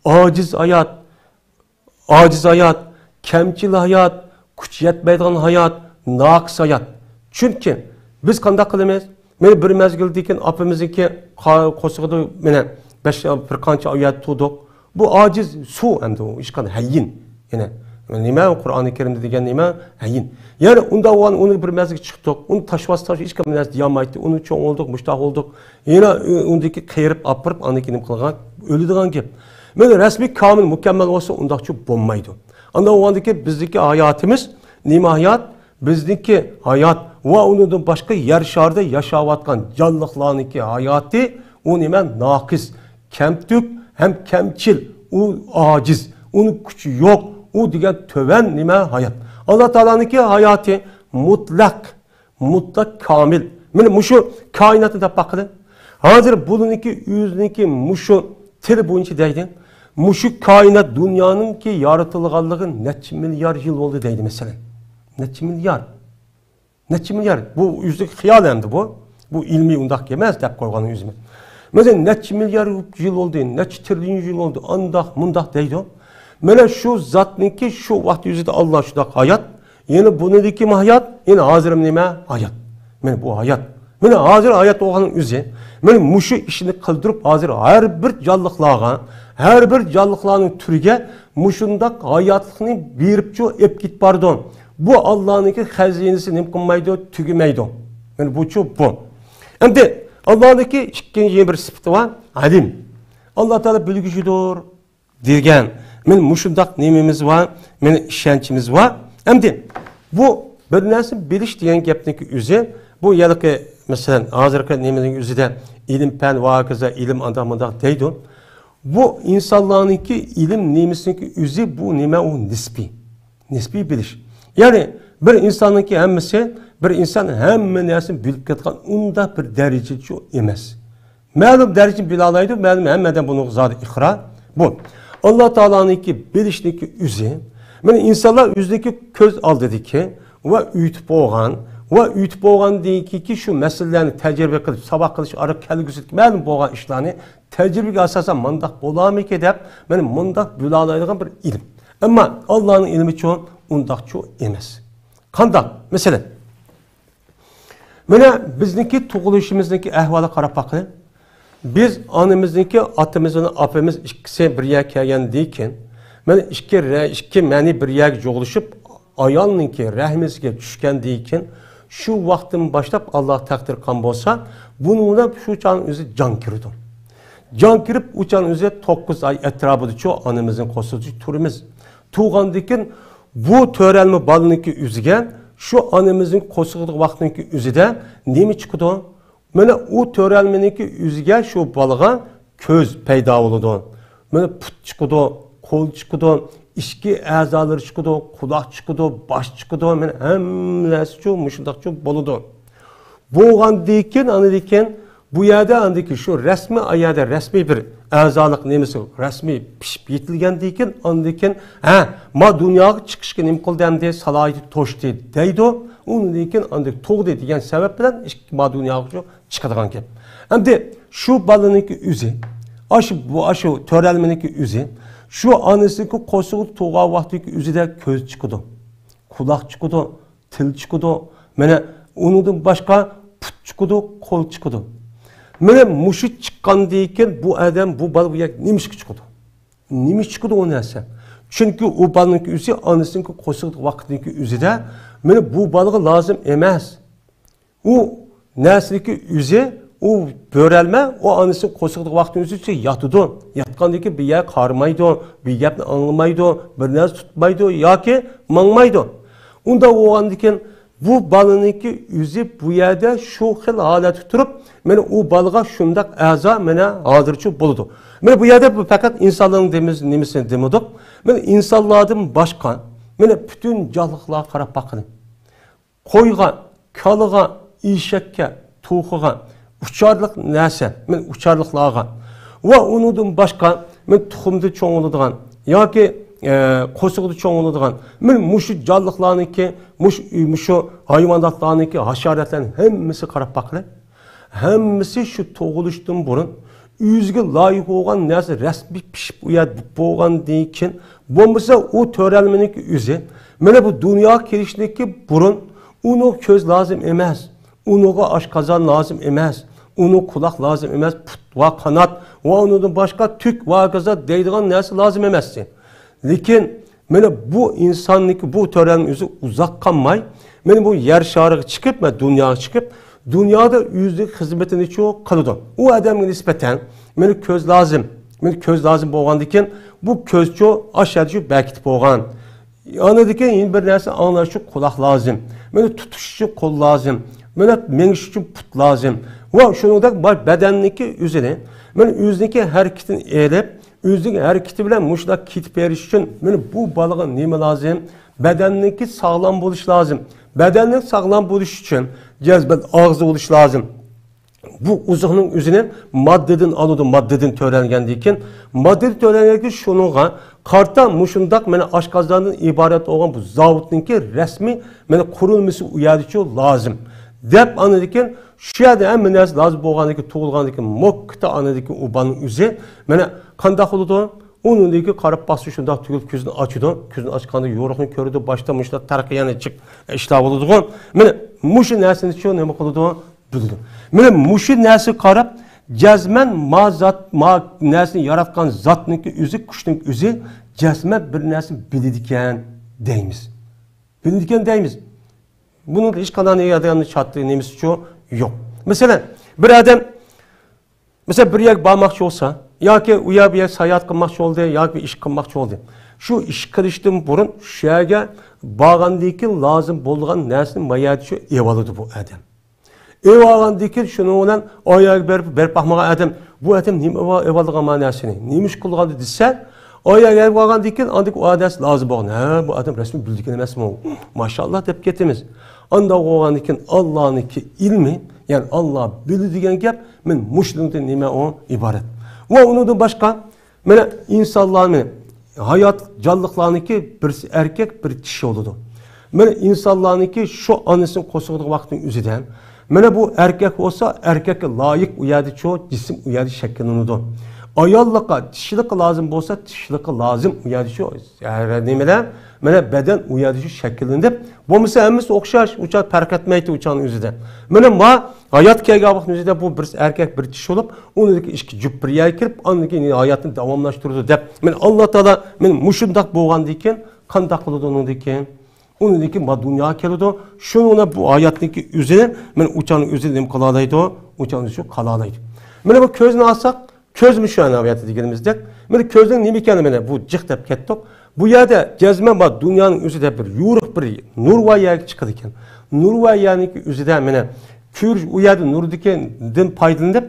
ئاجىز ھايات، ئاجىز ھايات، كەمچىل ھايات، كۈچ يەتمەيدىغان ھايات، ناقىس ھايات. چۈنكى بىز قانداق قىلىمىز؟ مانا بىر مەزگىلدىن كېيىن ئاپىمىزنىڭكى قا-، قورسىقىدا مانا بەش، بىر قانچە ئاي يەردە تۇردۇق. بۇ ئاجىز سۇ ئەمدى ئۇ ھېچقانداق ھەييىن. يەنە نېمە قۇرئانى كەرىمدە دېگەن نېمە؟ ھەييىن. يەنى ئۇنداق بولغان ئۇنى بىر مەزگىلگە چىقتۇق. ئۇنى تاشلىۋاتساق ھېچكىم نەرسە دېيەلمەيتتى. ئۇنى چوڭ بولدۇق، مۇشتاق بولدۇق. يەنە ئۇندىكى قېرىپ ئاپىرىپ ئاندىن كېيىن نېمە قىلغان؟ ئۆلىدىغان گەپ. مانا رەسمىي كامىل مۇكەممەل بولسا ئۇنداقچە بولمايدۇ. ئانداق بولغاندىكى بىزدىكى ھاياتىمىز نېمە ھايات؟ بىزنىڭكى ھايات ۋە ئۇنىڭدىن باشقا يەر شارىدا ياشاۋاتقان جانلىقلارنىڭكى ھاياتى ئۇ نېمە؟ ناقىس، كەمتۈك ھەم كەمچىل، ئۇ ئاجىز، ئۇنىڭ كۈچى يوق، ئۇ دېگەن تۆۋەن نېمە؟ ھايات. ئاللا تائالانىڭكى ھاياتى مۇتلەق، مۇتلەق كامىل. مانا مۇشۇ كائىناتنى دەپ باققىلى. ھازىر بۇلىنىڭكى ئۆزىنىڭكى مۇشۇ تىلى بويىچە دەيدۇ. مۇشۇ كائىنات دۇنيانىڭكى يارىتىلغانلىقى نەچچە مىليار يىل بولدى دەيدۇ مەسىلەن. نەچچە مىليار؟ نەچچە مىليار؟ بۇ ئۆزىنىڭ خىيالى ئەمدى بۇ. بۇ ئىلمىي ئۇنداق ئەمەس دەپ قويغان ئۆزىمىز. مەسىلەن، نەچچە مىليار يىل بولدى، نەچچە تىرىليون يىل بولدى، ئانداق، مۇنداق دەيدۇ. مانا شۇ زاتنىڭكى شۇ ۋاقىت ئۆزىدە ئاللا شۇنداق ھايات، يەنە بۇنىڭدىكى ھايات، يەنە ھازىر نېمە؟ ھايات. مانا بۇ ھايات. مانا ھازىر ھايات بولغاننىڭ ئۆزى. مانا مۇشۇ ئىشنى قىلدۇرۇپ، ھازىر ھەر بىر جانلىقلارغا، ھەر بىر جانلىقلارنىڭ تۈرىگە مۇشۇنداق ھاياتلىقنى بېرىپچۇ ئېلىپ كېتىپ بارىدۇ. بۇ ئاللانىڭكى خەزىنىسى نېمە قىلمايدۇ؟ تۈگىمەيدۇ. مانا بۇچۇ بۇ. ئەمدى ئاللانىڭكى ئىككىنچى بىر سۈپىتى بار، ئەلىم. ئاللا تائالا بىلگۈچىدۇر دېگەن. مانا مۇشۇنداق نېمىمىز بار، مانا ئىشەنچىمىز بار. ئەمدى بۇ بىر نەرسىنى بىلىش دېگەن گەپنىڭكى ئۆزى، بۇ ھېلىقى، مەسىلەن، ھازىرقى نېمىنىڭ ئۆزىدە ئىلىم پەن ۋە ھاكازا ئىلىم ئانداق مۇنداق دەيدۇ. بۇ ئىنسانلارنىڭكى ئىلىم نېمىسىنىڭكى ئۆزى بۇ نېمە؟ ئۇ نىسپىي. نىسپىي بىلىش. يەنى بىر ئىنساننىڭكى ھەممىسى، بىر ئىنسان ھەممە نەرسىنى بىلىپ كەتكەن ئۇنداق بىر دەرىجىدە ئەمەس. مەلۇم دەرىجىنى بىلالايدۇ، مەلۇم ھەممە ئادەم بۇنىڭغا زادى ئىقرار. بۇ ئاللا تائالانىڭكى بىلىشنىڭكى ئۆزى، مانا ئىنسانلار ئۆزىنىڭكى كۆز ئالدىدىكى ۋە ئۆتۈپ بولغان ۋە ئۆتۈپ بولغاندىن كېيىنكى شۇ مەسىلىلەرنى تەجرىبە قىلىپ، ساۋاق قىلىش ئارقىلىق كەلگۈسىدىكى مەلۇم بولغان ئىشلارنى تەجرىبىگە ئاساسەن مانداق بولارمىكىن دەپ، مانا مۇنداق بۆلەلەيدىغان بىر ئىلىم. ئەمما ئاللانىڭ ئىلمىچۇ ئۇنداقچۇ ئەمەس. قانداق؟ مەسىلەن، مانا بىزنىڭكى تۇغۇلۇشىمىزنىڭكى ئەھۋالىغا قاراپ باقىلى. بىز ئانىمىزنىڭكى، ئاتىمىز بىلەن ئاپىمىز ئىككىسى بىر يەرگە كەلگەندىن كېيىن، مانا ئىككى رە-، ئىككى مەنى بىر يەرگە جۇغلىشىپ، ئايالنىڭكى رەھمىسىگە چۈشكەندىن كېيىن، شۇ ۋاقىتتىن باشلاپ ئاللا تەقدىر قىلغان بولسا، بۇنىڭ بىلەن شۇ چاغنىڭ ئۆزى جان كىرىدۇ. جان كىرىپ، ئۇ چاغنىڭ ئۆزى توققۇز ئاي ئەتراپىدىچۇ ئانىمىزنىڭ قورسىقىدا تۇرىمىز. تۇغاندىن كېيىن بۇ تۆرەلمە بالىنىڭكى ئۆزىگە شۇ ئانىمىزنىڭ قورسىقىدىكى ۋاقتىنىڭكى ئۆزىدە نېمە چىقىدۇ؟ مانا ئۇ تۆرەلمىنىڭكى ئۆزىگە شۇ بالىغا كۆز پەيدا بولىدۇ. مانا پۇت چىقىدۇ، قول چىقىدۇ، ئىچكى ئەزالىرى چىقىدۇ، قۇلاق چىقىدۇ، باش چىقىدۇ، مانا ھەممە نەرسىچۇ مۇشۇنداقچۇ بولىدۇ. بولغاندىن كېيىن، ئاندىن كېيىن بۇ يەردە ئاندىن كېيىن شۇ رەسمىي، ئا يەردە رەسمىي بىر ئەزالىق نېمىسى رەسمىي پىشىپ يېتىلگەندىن كېيىن، ئاندىن كېيىن، ھە، ما دۇنياغا چىقىشقا نېمە قىلدى ئەمدى، سالاھىيىتى توشتى دەيدۇ. ئۇنىڭدىن كېيىن ئاندىن تۇغدى دېگەن سەۋەب بىلەن ئىككى ما دۇنياغا شۇ چىقىدىغان گەپ. ئەمدى شۇ بالىنىڭكى ئۆزى، ئاشۇ، بۇ، ئاشۇ تۆرەلمىنىڭكى ئۆزى، شۇ ئانىسىنىڭكى قورسىقىدا تۇغان ۋاقتىدىكى ئۆزىدە كۆز چىقىدۇ، قۇلاق چىقىدۇ، تىل چىقىدۇ. مانا ئۇنىڭدىن باشقا پۇت چىقىدۇ، قول چىقىدۇ. مانا مۇشۇ چىققاندىن كېيىن بۇ ئادەم، بۇ بالا بۇ يەرگە نېمە ئىشقا چىقىدۇ؟ نېمە ئىشقا چىقىدۇ ئۇ نەرسە؟ چۈنكى ئۇ بالىنىڭكى ئۆزى ئانىسىنىڭكى قورسىقىدىكى ۋاقىتنىڭكى ئۆزىدە مانا بۇ بالىغا لازىم ئەمەس. ئۇ نەرسىنىڭكى ئۆزى، ئۇ بۆرەلمە، ئۇ ئانىسىنىڭ قورسىقىدىكى ۋاقىتنىڭ ئۆزى ياتىدۇ. ياتقاندىن كېيىن بىر يەر قارىمايدۇ، بىر گەپنى ئاڭلىمايدۇ، بىر نەرسە تۇتمايدۇ ياكى ماڭمايدۇ. ئۇنداق بولغاندىن كېيىن بۇ بالىنىڭكى ئۆزى بۇ يەردە شۇ خىل ھالەتتە تۇرۇپ، مانا ئۇ بالىغا شۇنداق ئەزا مانا ھازىرچۇ بولىدۇ. مانا بۇ يەردە بۇ پەقەت ئىنسانلارنىڭ دېمىز-، نېمىسىنى دېمىدۇق. مانا ئىنسانلاردىن باشقا، مانا پۈتۈن جانلىقلارغا قاراپ باققىلى. قويغا، كالىغا، ئېشەككە، توخۇغا، ئۇچارلىق نەرسە، مانا ئۇچارلىقلارغا ۋە ئۇنىڭدىن باشقا، مانا تۇخۇمدا چوڭ بولىدىغان ياكى، ئە، قورسىقىدا چوڭ بولىدىغان، مانا مۇشۇ جانلىقلارنىڭكى، مۇشۇ، مۇشۇ ھايۋاناتلارنىڭكى، ھاشاراتلارنىڭ ھەممىسىگە قاراپ باققىلى. ھەممىسى شۇ تۇغۇلۇشتىن بۇرۇن ئۆزىگە لايىق بولغان نەرسە رەسمىي پىشىپ ئۇ يەردە بولغاندىن كېيىن، بولمىسا ئۇ تۆرەلمىنىڭكى ئۆزى، مانا بۇ دۇنياغا كېلىشتىكى بۇرۇن ئۇنىڭ كۆز لازىم ئەمەس، ئۇنىڭغا ئاشقازان لازىم ئەمەس، ئۇنىڭ قۇلاق لازىم ئەمەس، پۇت ۋە قانات ۋە ئۇنىڭدىن باشقا تۈك ۋە ھاكازا دەيدىغان نەرسە لازىم ئەمەس. لېكىن مانا بۇ ئىنساننىڭكى بۇ تۆرەلمە ئۆزى ئۇزاق قالماي، مانا بۇ يەر شارىغا چىقىپ، مانا دۇنياغا چىقىپ، دۇنيادا ئۆزىنىڭ خىزمىتىنىچۇ قىلىدۇ. ئۇ ئادەمگە نىسبەتەن مانا كۆز لازىم. مانا كۆز لازىم بولغاندىن كېيىن بۇ كۆزچۇ ئاشۇ يەردىچۇ بەركىتىپ بولغان. ئاندىن كېيىن يەنە بىر نەرسە ئاڭلاش ئۈچۈن قۇلاق لازىم. مانا تۇتۇش ئۈچۈن قول لازىم. مانا مېڭىش ئۈچۈن پۇت لازىم. ۋە شۇنىڭدەك بار بەدەننىڭكى ئۆزىنى، مانا ئۆزىنىڭكى ھەرىكىتىنى ئېلىپ، ئۆزىنىڭ ھەرىكىتى بىلەن مۇشۇنداق كېتىپ بېرىش ئۈچۈن، مانا بۇ بالىغا نېمە لازىم؟ بەدەننىڭكى ساغلام بولۇش لازىم. بەدەننىڭ ساغلام بولۇشى ئۈچۈن جەزمەن ئاغزى بولۇش لازىم. بۇ ئوزۇقنىڭ ئۆزىنى ماددىدىن ئالىدۇ، ماددىدىن تۆرەلگەندىن كېيىن، ماددىدىن تۆرەلگەندىن كېيىن شۇنىڭغا قارىتا مۇشۇنداق مانا ئاشقازاندىن ئىبارەت بولغان بۇ زاۋۇتنىڭكى رەسمىي مانا قۇرۇلمىسى ئۇ يەردىچۇ لازىم دەپ، ئاندىن كېيىن شۇ يەردە ھەممە نەرسە لازىم بولغاندىن كېيىن، تۇغۇلغاندىن كېيىن موككىتا ئانىدىكى ئۇ بالىنىڭ ئۆزى مانا قانداق بولىدۇ؟ ئۇنىڭدىن كېيىن قاراپ باقسا شۇنداق تۈگۈل كۆزىنى ئاچىدۇ. كۆزىنى ئاچقاندا يورۇقنى كۆرىدۇ، باشتا مۇشۇنداق تەرقىيانى جىق ئىشلار بولىدىغۇ. مانا مۇشۇ نەرسىنىچۇ نېمە قىلىدۇ؟ بىلىدۇ. مانا مۇشۇ نەرسىگە قاراپ جەزمەن ما زات، ما نەرسىنى ياراتقان زاتنىڭكى ئۆزى، كۈچنىڭ ئۆزى جەزمەن بىر نەرسىنى بىلىدىكەن دەيمىز. بىلىدىكەن دەيمىز. بۇنىڭدا ھېچقانداق نېگاتىپ نېمىسىچۇ يوق. مەسىلەن، بىر ئادەم مەسىلەن، بىر يەرگە بارماقچى بولسا، ياكى ئۇ يەر بۇ يەرگە ساياھەت قىلماقچى بولدى، ياكى بىر ئىش قىلماقچى بولدى. شۇ ئىش قىلىشتىن بۇرۇن شۇ يەرگە بارغاندىن كېيىن لازىم بولىدىغان نەرسىنى ما يەردە شۇ ئېلىۋالىدۇ بۇ ئادەم. ئېلىۋالغاندىن كېيىن شۇنىڭ بىلەن ئۇ يەرگە بېرىپ، بېرىپ باقمىغان ئادەم، بۇ ئادەم نېمە ئېلىۋالىدىغان ما نەرسىنى، نېمە ئىش قىلغاندا دېسە، ئۇ يەرگە بارغاندىن كېيىن ئاندىن ئۇ نەرسە لازىم بولغان. ھە، بۇ ئادەم رەسمىي بىلىدىكەن ئەمەسمۇ؟ ماشائاللا دەپ كېتىمىز. ئانداق بولغاندىن كېيىن ئاللانىڭكى ئىلمى، يەنى ئاللا بىلىدۇ دېگەن گەپ، مەن مۇشۇنىڭدىن نېمە ئۇ ئىبارەت. ۋە ئۇنىڭدىن باشقا، مانا ئىنسانلارنى، ھايات جانلىقلارنىڭكى بىرسى ئەركەك، بىرى چىشى بولىدۇ. مانا ئىنسانلارنىڭكى شۇ ئانىسىنىڭ قورسىقىدىكى ۋاقىتنىڭ ئۆزىدە، مانا بۇ ئەركەك بولسا، ئەركەككە لايىق ئۇ يەردە شۇ جىسىم ئۇ يەردە شەكىللىنىدۇ. ئاياللىققا، چىشىلىققا لازىم بولسا، چىشىلىققا لازىم ئۇ يەردە شۇ، ئە، نېمىلەر، مانا بەدەن ئۇ يەردە شۇ شەكىللىنىپ، بولمىسا ھەممىسى ئوخشاش، ئۇچان پەرق ئەتمەيتتى ئۇچاننىڭ ئۆزىدە. مانا ما ھايات كەلگەن ۋاقىتنىڭ ئۆزىدە بۇ بىرسى ئەركەك، بىرى چىشى بولۇپ، ئۇنىڭدىكى ئىككى جۈپ بىر يەرگە كىرىپ، ئاندىن كېيىن ھاياتنى داۋاملاشتۇرىدۇ دەپ، مانا ئاللا تائالا مانا مۇشۇنداق بولغاندىن كېيىن قانداق قىلىدۇ ئۇنىڭدىن كېيىن؟ ئۇنىڭدىن كېيىن ما دۇنياغا كېلىدۇ. شۇنىڭ بىلەن بۇ ھاياتنىڭكى ئۆزىنى، مانا ئۇچاننىڭ ئۆزىنى نېمە قىلالايدۇ؟ ئۇچاننىڭ ئۆزى قالالايدۇ. مانا بۇ كۆزنى ئالساق، كۆزمۇ شۇ ئەنە بۇ يەردە دېگىنىمىزدەك. مانا كۆزنىڭ نېمە ئىكەنلىكى مانا بۇ جىق دەپ كەتتۇق. بۇ يەردە جەزمەن بار دۇنيانىڭ ئۆزىدە بىر يورۇق بىر نۇر بار يەرگە چىقىدىكەن. نۇر بار يەرنىڭكى ئۆزىدە مانا كۆرۈش ئۇ يەردە نۇردىكىدىن پايدىلىنىپ،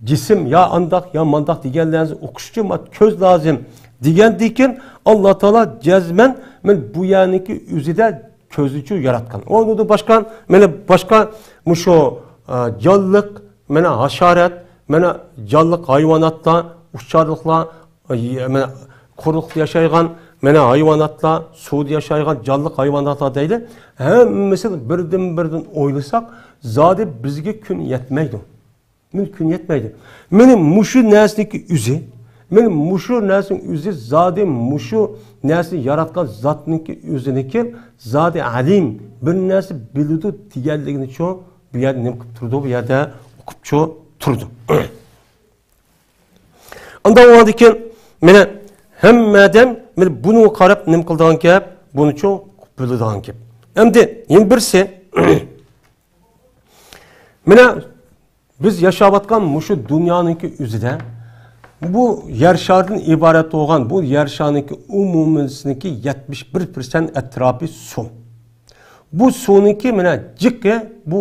جىسىم يا ئانداق يا مانداق دېگەنلەرنى ئۇقۇش ئۈچۈن مانا كۆز لازىم دېگەندىن كېيىن، ئاللا تائالا جەزمەن مانا بۇ يەرنىڭكى ئۆزىدە كۆزنىچۇ ياراتقان. ئۇنىڭدىن باشقا، مانا باشقا مۇشۇ، ئە، جانلىق، مانا ھاشارات، مانا جانلىق ھايۋاناتلار، ئۇچارلىقلار، ئە، مانا قۇرۇقلۇقتا ياشايدىغان، مانا ھايۋاناتلار، سۇدا ياشايدىغان جانلىق ھايۋاناتلار دەيلى. ھەممىسىنى بىردىن-بىردىن ئويلىساق، زادى بىزگە كۈن يەتمەيدۇ. مېنى كۈن يەتمەيدۇ. مېنى مۇشۇ نەرسىنىڭكى ئۆزى، مېنى مۇشۇ نەرسىنىڭ ئۆزى زادى مۇشۇ نەرسىنى ياراتقان زاتنىڭكى ئۆزىنىڭكى زادى ئەلىم، بىر نەرسە بىلىدۇ دېگەنلىكىنى شۇ بۇ يەردە نېمە قىلىپ تۇرىدۇ، بۇ يەردە ئۇقۇپچۇ تۇرىدۇ. ئاندىن ئۇنىڭدىن كېيىن مانا ھەممە ئادەم مانا بۇنىڭغا قاراپ نېمە قىلىدىغان گەپ، بۇنىچۇ بىلىدىغان گەپ. ئەمدى يەنە بىرسى، مانا بىز ياشاۋاتقان مۇشۇ دۇنيانىڭكى ئۆزىدە بۇ يەر شارىدىن ئىبارەت بولغان بۇ يەر شارىنىڭكى ئومۇمىيسىنىڭكى يەتمىش بىر پىرسەنت ئەتراپى سۇ. بۇ سۇنىڭكى مانا جىقى بۇ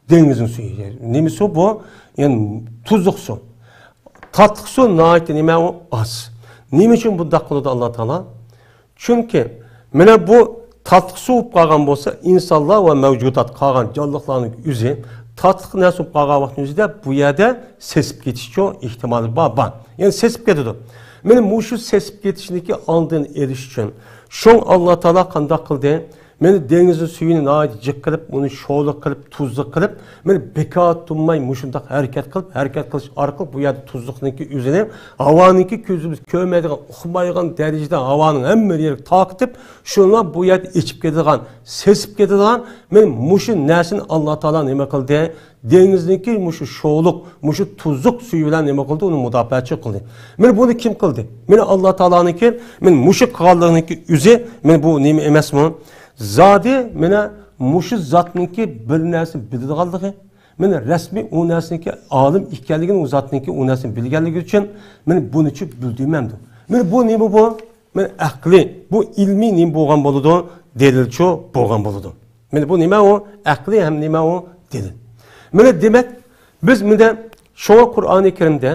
دېڭىزنىڭ سۈيى. نېمە سۇ بۇ؟ يەنى تۇزلۇق سۇ. تاتلىق سۇ ناھايىتى نېمە ئۇ؟ ئاز. نېمە ئۈچۈن بۇنداق قىلىدۇ ئاللا تائالا؟ چۈنكى مانا بۇ تاتلىق سۇ بولۇپ قالغان بولسا، ئىنسانلار ۋە مەۋجۇدات قالغان جانلىقلارنىڭ ئۆزى تاتلىق نەرسە بولۇپ قالغان ۋاقىتنىڭ ئۆزىدە بۇ يەردە سېسىپ كېتىشچۇ ئېھتىمالى بار، بار. يەنى سېسىپ كېتىدۇ. مانا مۇشۇ سېسىپ كېتىشنىكى ئالدىنى ئېلىش ئۈچۈن شۇڭ ئاللا تائالا قانداق قىلدى؟ مانا دېڭىزنىڭ سۈيىنى ناھايىتى جىق قىلىپ، ئۇنى شولىلىق قىلىپ، تۇزلۇق قىلىپ، مانا بىكار تۇرماي مۇشۇنداق ھەرىكەت قىلىپ، ھەرىكەت قىلىش ئارقىلىق بۇ يەردە تۇزلۇقنىڭكى ئۆزىنى، ھاۋانىڭكى كۆزىمىز كۆرمەيدىغان، ئۇقمايدىغان دەرىجىدە ھاۋانىڭ ھەممە يېرىگە تارقىتىپ، شۇنىلا بۇ يەردە ئېچىپ كېتىدىغان، سېسىپ كېتىدىغان، مانا مۇشۇ نەرسىنى ئاللا تائالا نېمە قىلدى؟ دېڭىزنىڭكى مۇشۇ شولۇق، مۇشۇ تۇزلۇق سۈيى بىلەن نېمە قىلدى؟ ئۇنى مۇداپىئەچى قىلدى. مانا بۇنى كىم قىلدى؟ مانا ئاللا تائالانىڭكى، مانا مۇشۇ قىلغانلىقىنىڭكى ئۆزى، مانا بۇ نېمە ئەمەسمۇ؟ زادى مانا مۇشۇ زاتنىڭكى بىر نەرسە بىلىدىغانلىقى، مانا رەسمىي ئۇ نەرسىنىڭكى ئالىم ئىكەنلىكىنى، ئۇ زاتنىڭكى ئۇ نەرسىنى بىلگەنلىكى ئۈچۈن، مانا بۇنىچۇ بىلدۈرمەمدۇ. مانا بۇ نېمە بۇ؟ مانا ئەقلى، بۇ ئىلمىي نېمە بولغان بولىدۇ؟ دەلىلچۇ بولغان بولىدۇ. مانا بۇ نېمە ئۇ؟ ئەقلى ھەم نېمە ئۇ؟ دەلىل. مانا دېمەك، بىز مانا شۇڭا قۇرئانى كەرىمدە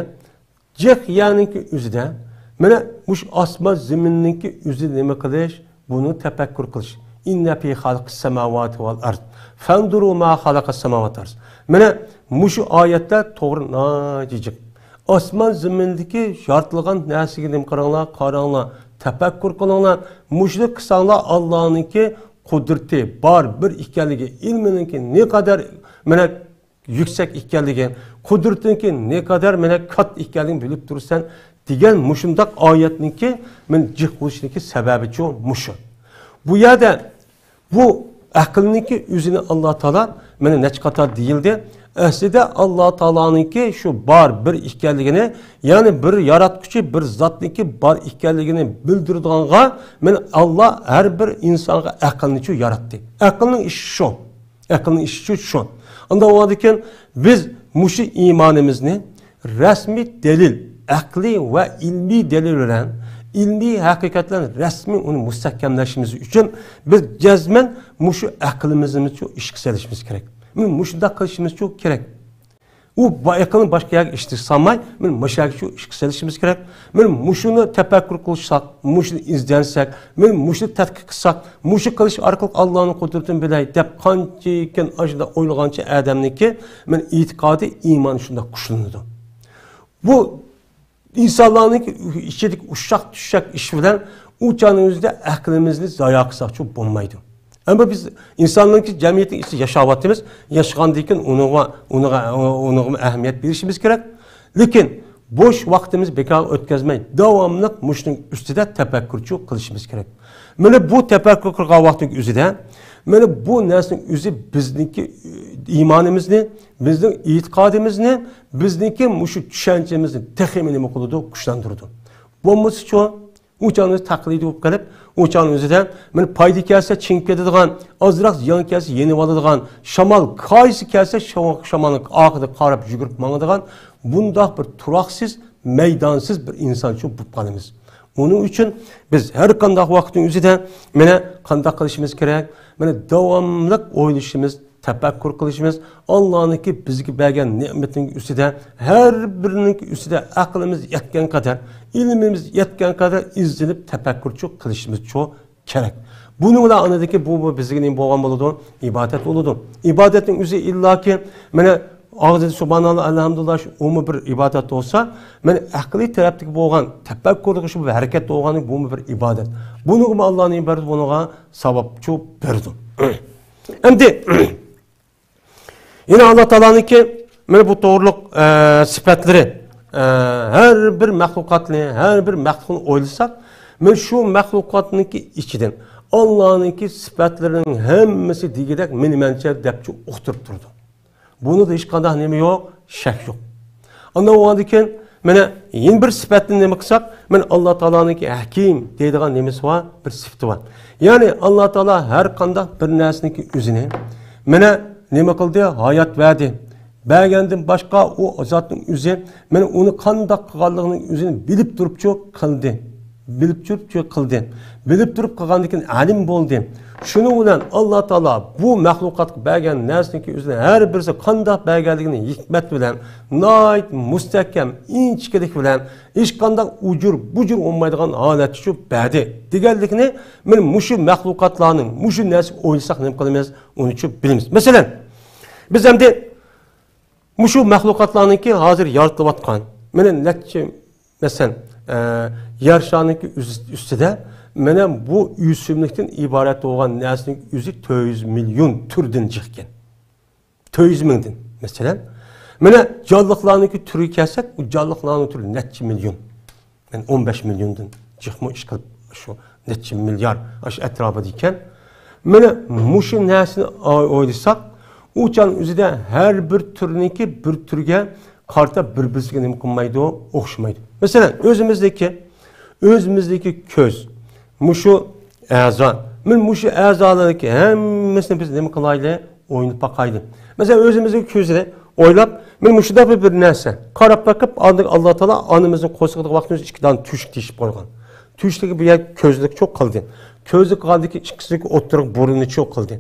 جىق يەرنىڭكى ئۆزىدە، مانا مۇشۇ ئاسمان زېمىننىڭكى ئۆزىدە نېمە قىلىش؟ بۇنى تەپەككۇر قىلىش. ئىننە فى خەلقىس سەماۋاتى ۋەل ئەرز. فەنزۇرۇ ما خەلەقەس سەماۋاتى ۋەل ئەرز. مانا مۇشۇ ئايەتلەر توغرا ناھايىتى جىق. ئاسمان زېمىندىكى يارىتىلغان نەرسىگە نېمە قىلىڭلار، قاراڭلار، تەپەككۇر قىلىڭلار. مۇشۇنى قىلساڭلار ئاللانىڭكى قۇدرىتى بار بىر ئىكەنلىكى، ئىلمىنىڭكى نەقەدەر مانا يۈكسەك ئىكەنلىكى، قۇدرىتىنىڭكى نەقەدەر مانا كاتتا ئىكەنلىكىنى بىلىپ تۇرىسەن دېگەن مۇشۇنداق ئايەتنىڭكى مانا جىق بولۇشىنىڭكى سەۋەبىچۇ مۇشۇ. بۇ يەردە بۇ ئەقىلنىڭكى ئۆزىنى ئاللا تائالا مانا نەچچە قاتار دېيىلدى. ئەسلىدە ئاللا تائالانىڭكى شۇ بار بىر ئىكەنلىكىنى، يەنى بىر ياراتقۇچى، بىر زاتنىڭكى بار ئىكەنلىكىنى بىلدۈرىدىغانغا مانا ئاللا ھەر بىر ئىنسانغا ئەقىلنىچۇ ياراتتى. ئەقىلنىڭ ئىشى شۇ. ئەقىلنىڭ ئىشىچۇ شۇ. ئۇنداق بولغاندىكىن بىز مۇشۇ ئىمانىمىزنى رەسمىي دەلىل، ئەقلىي ۋە ئىلمىي دەلىل بىلەن، ئىلمىي ھەقىقەت بىلەن رەسمىي ئۇنى مۇستەھكەملەشىمىز ئۈچۈن بىز جەزمەن مۇشۇ ئەقلىمىزنى ئىشقا سېلىشىمىز كېرەك. مۇشۇنداق قىلىشىمىز كېرەك. ئۇ با-، ئەقىلنى باشقا يەرگە ئىشلىتىپ سالماي، مانا مۇشۇ يەرگە شۇ ئىشقا سېلىشىمىز كېرەك. مانا مۇشۇنى تەپەككۇر قىلساق، مۇشۇنى ئىزدەنسەك، مانا مۇشۇنى تەتقىق قىلساق، مۇشۇ قىلىش ئارقىلىق ئاللانىڭ قۇدرىتىنى بىلەي دەپ قانچىكىن ئاشۇنداق ئويلىغانچە ئادەمنىڭكى مانا ئېتىقادى، ئىمانى شۇنداق كۈچلىنىدۇ. بۇ ئىنسانلارنىڭ ئىچىدىكى ئۇششاق چۈششەك ئىش بىلەن ئۇ چاغنىڭ ئۆزىدە ئەقلىمىزنى زايا قىلساقچۇ بولمايدۇ. ئەمما بىز ئىنساننىڭكى جەمئىيەتنىڭ ئىچىدە ياشاۋاتىمىز. ياشىغاندىن كېيىن ئۇنىڭغا، ئۇنىڭغا، ئۇنىڭغا ئەھمىيەت بېرىشىمىز كېرەك. لېكىن بوش ۋاقتىمىز بىكار ئۆتكۈزمەي، داۋاملىق مۇشۇنىڭ ئۈستىدە تەپەككۇرچۇ قىلىشىمىز كېرەك. مانا بۇ تەپەككۇر قىلغان ۋاقتىنىڭ ئۆزىدە، مانا بۇ نەرسىنىڭ ئۆزى بىزنىڭكى ئىمانىمىزنى، بىزنىڭ ئېتىقادىمىزنى، بىزنىڭكى مۇشۇ چۈشەنچىمىزنى تېخىمۇ نېمە قىلىدۇ؟ كۈچلەندۈرىدۇ. بولمىسىچۇ؟ ئۇ چاغنىڭ ئۆزى تەقلىدىي بولۇپ قېلىپ، ئۇ چاغنىڭ ئۆزىدە مانا پايدا كەلسە چىڭىپ كېتىدىغان، ئازراق زىيان كەلسە يېنىۋالىدىغان، شامال قايسى كەلسە شاۋاق شامالنىڭ ئارقىدىغا قاراپ يۈگۈرۈپ ماڭىدىغان بۇنداق بىر تۇراقسىز، مەيدانسىز بىر ئىنسانچۇ بولۇپ قالىمىز. ئۇنىڭ ئۈچۈن بىز ھەر قانداق ۋاقىتنىڭ ئۆزىدە مانا قانداق قىلىشىمىز كېرەك؟ مانا داۋاملىق ئويلىشىمىز، تەپەككۇر قىلىشىمىز، ئاللانىڭكى بىزگە بەرگەن نېمىتىنىڭ ئۈستىدە، ھەر بىرىنىڭ ئۈستىدە ئەقلىمىز يەتكەن قەدەر، ئىلمىمىز يەتكەن قەدەر ئىزدىنىپ تەپەككۇرچۇ قىلىشىمىزچۇ كېرەك. بۇنىڭ بىلەن ئاندىن كېيىن بۇ، بۇ بىزگە نېمە بولغان بولىدۇ؟ ئىبادەت بولىدۇ. ئىبادەتنىڭ ئۆزى ئىللاكى، مانا، ئاغزىدا سۇبھاناللا، ئەلھەمدۇلىللا، شۇ، ئۇمۇ بىر ئىبادەت بولسا، مانا، ئەقلىي تەرەپتىكى بولغان تەپەككۇردىكى شۇ بىر ھەرىكەت بولغانلىقى، بۇمۇ بىر ئىبادەت. بۇنىڭغىمۇ ئاللا نېمە بەردى؟ بۇنىڭغا ساۋابچۇ بەردى. ئەمدى يەنە ئاللا تائالانىڭكى مانا بۇ توغرىلىق، ئە، سۈپەتلىرى، ئە، ھەر بىر مەخلۇقاتنى، ھەر بىر مەخلۇقنى ئويلىساق، مانا شۇ مەخلۇقاتنىڭكى ئىچىدىن ئاللانىڭكى سۈپەتلىرىنىڭ ھەممىسى دېگۈدەك مېنىمەنچە دەپچۇ ئۇقتۇرۇپ تۇرىدۇ. بۇنىڭدا ھېچقانداق نېمە يوق، شەك يوق. ئاندىن بولغاندىن كېيىن، مانا يەنە بىر سۈپەتنى نېمە قىلساق، مانا ئاللا تائالانىڭكى ھەكىم دەيدىغان نېمىسى بار، بىر سۈپىتى بار. يەنى ئاللا تائالا ھەر قانداق بىر نەرسىنىڭكى ئۆزىنى، مانا نېمە قىلدى؟ ھايات بەردى. بەرگەندىن باشقا ئۇ زاتنىڭ ئۆزى، مانا ئۇنى قانداق قىلغانلىقىنىڭ ئۆزىنى بىلىپ تۇرۇپچۇ قىلدى. بىلىپ تۇرۇپچۇ قىلدى. بىلىپ تۇرۇپ قىلغاندىن كېيىن ئالىم بولدى. شۇنىڭ بىلەن ئاللا تائالا بۇ مەخلۇقاتقا بەرگەن نەرسىنىڭكى ئۆزىنى ھەر بىرسى قانداق بەرگەنلىكىنى ھېكمەت بىلەن، ناھايىتى مۇستەھكەم، ئىنچىكىلىك بىلەن، ھېچقانداق ئۇجۇر-بۇجۇر بولمايدىغان ھالەتتىچۇ بەردى دېگەنلىكنى مانا مۇشۇ مەخلۇقاتلارنىڭ مۇشۇ نەرسىگە ئويلىساق نېمە قىلىمىز؟ ئۇنى چۈشىنىپ بىلىمىز. مەسىلەن، بىز ئەمدى مۇشۇ مەخلۇقاتلارنىڭكى ھازىر يارىتىلىۋاتقان، مانا نەچچە، مەسىلەن، ئە، يەر شارىنىڭكى ئۈز-، ئۈستىدە مانا بۇ ئۆسۈملۈكتىن ئىبارەت بولغان نەرسىنىڭ ئۆزى تۆت يۈز مىليون تۈردىن جىقكەن. تۆت يۈز مىڭدىن، مەسىلەن. مانا جانلىقلارنىڭكى تۈرىگە كەلسەك، ئۇ جانلىقلارنىڭ تۈرى نەچچە مىليون. يەنى ئون بەش مىليوندىن جىقمۇ ئىشقىلىپ شۇ نەچچە مىليار ئاشۇ ئەتراپىدا ئىكەن. مانا مۇشۇ نەرسىنى ئوي-، ئويلىساق، ئۇ چاغنىڭ ئۆزىدە ھەر بىر تۈرنىڭكى بىر تۈرگە قارىتا بىر-بىرسىگە نېمە قىلمايدۇ، ئوخشىمايدۇ. مەسىلەن، ئۆزىمىزدىكى، ئۆزىمىزدىكى كۆز، مۇشۇ ئەزا، مانا مۇشۇ ئەزالارنىڭكى ھەممىسىنى بىز نېمە قىلايلى؟ ئويناپ باقايلى. مەسىلەن، ئۆزىمىزنىڭ كۆزىنى ئويلاپ، مانا مۇشۇنداق بىر، بىر نەرسە. قاراپ باقىپ، ئاندىن ئاللا تائالا ئانىمىزنىڭ قورسىقىدىكى ۋاقتىمىزدا ئىككى دانە تۆشۈك تېشىپ قويغان. تۆشۈكتىكى بۇ يەر كۆزلۈكچۇ قىلدى. كۆزلۈك قىلغاندىكى ئىككىسىنىڭكى ئوتتۇرىغا بۇرۇننىچۇ قىلدى.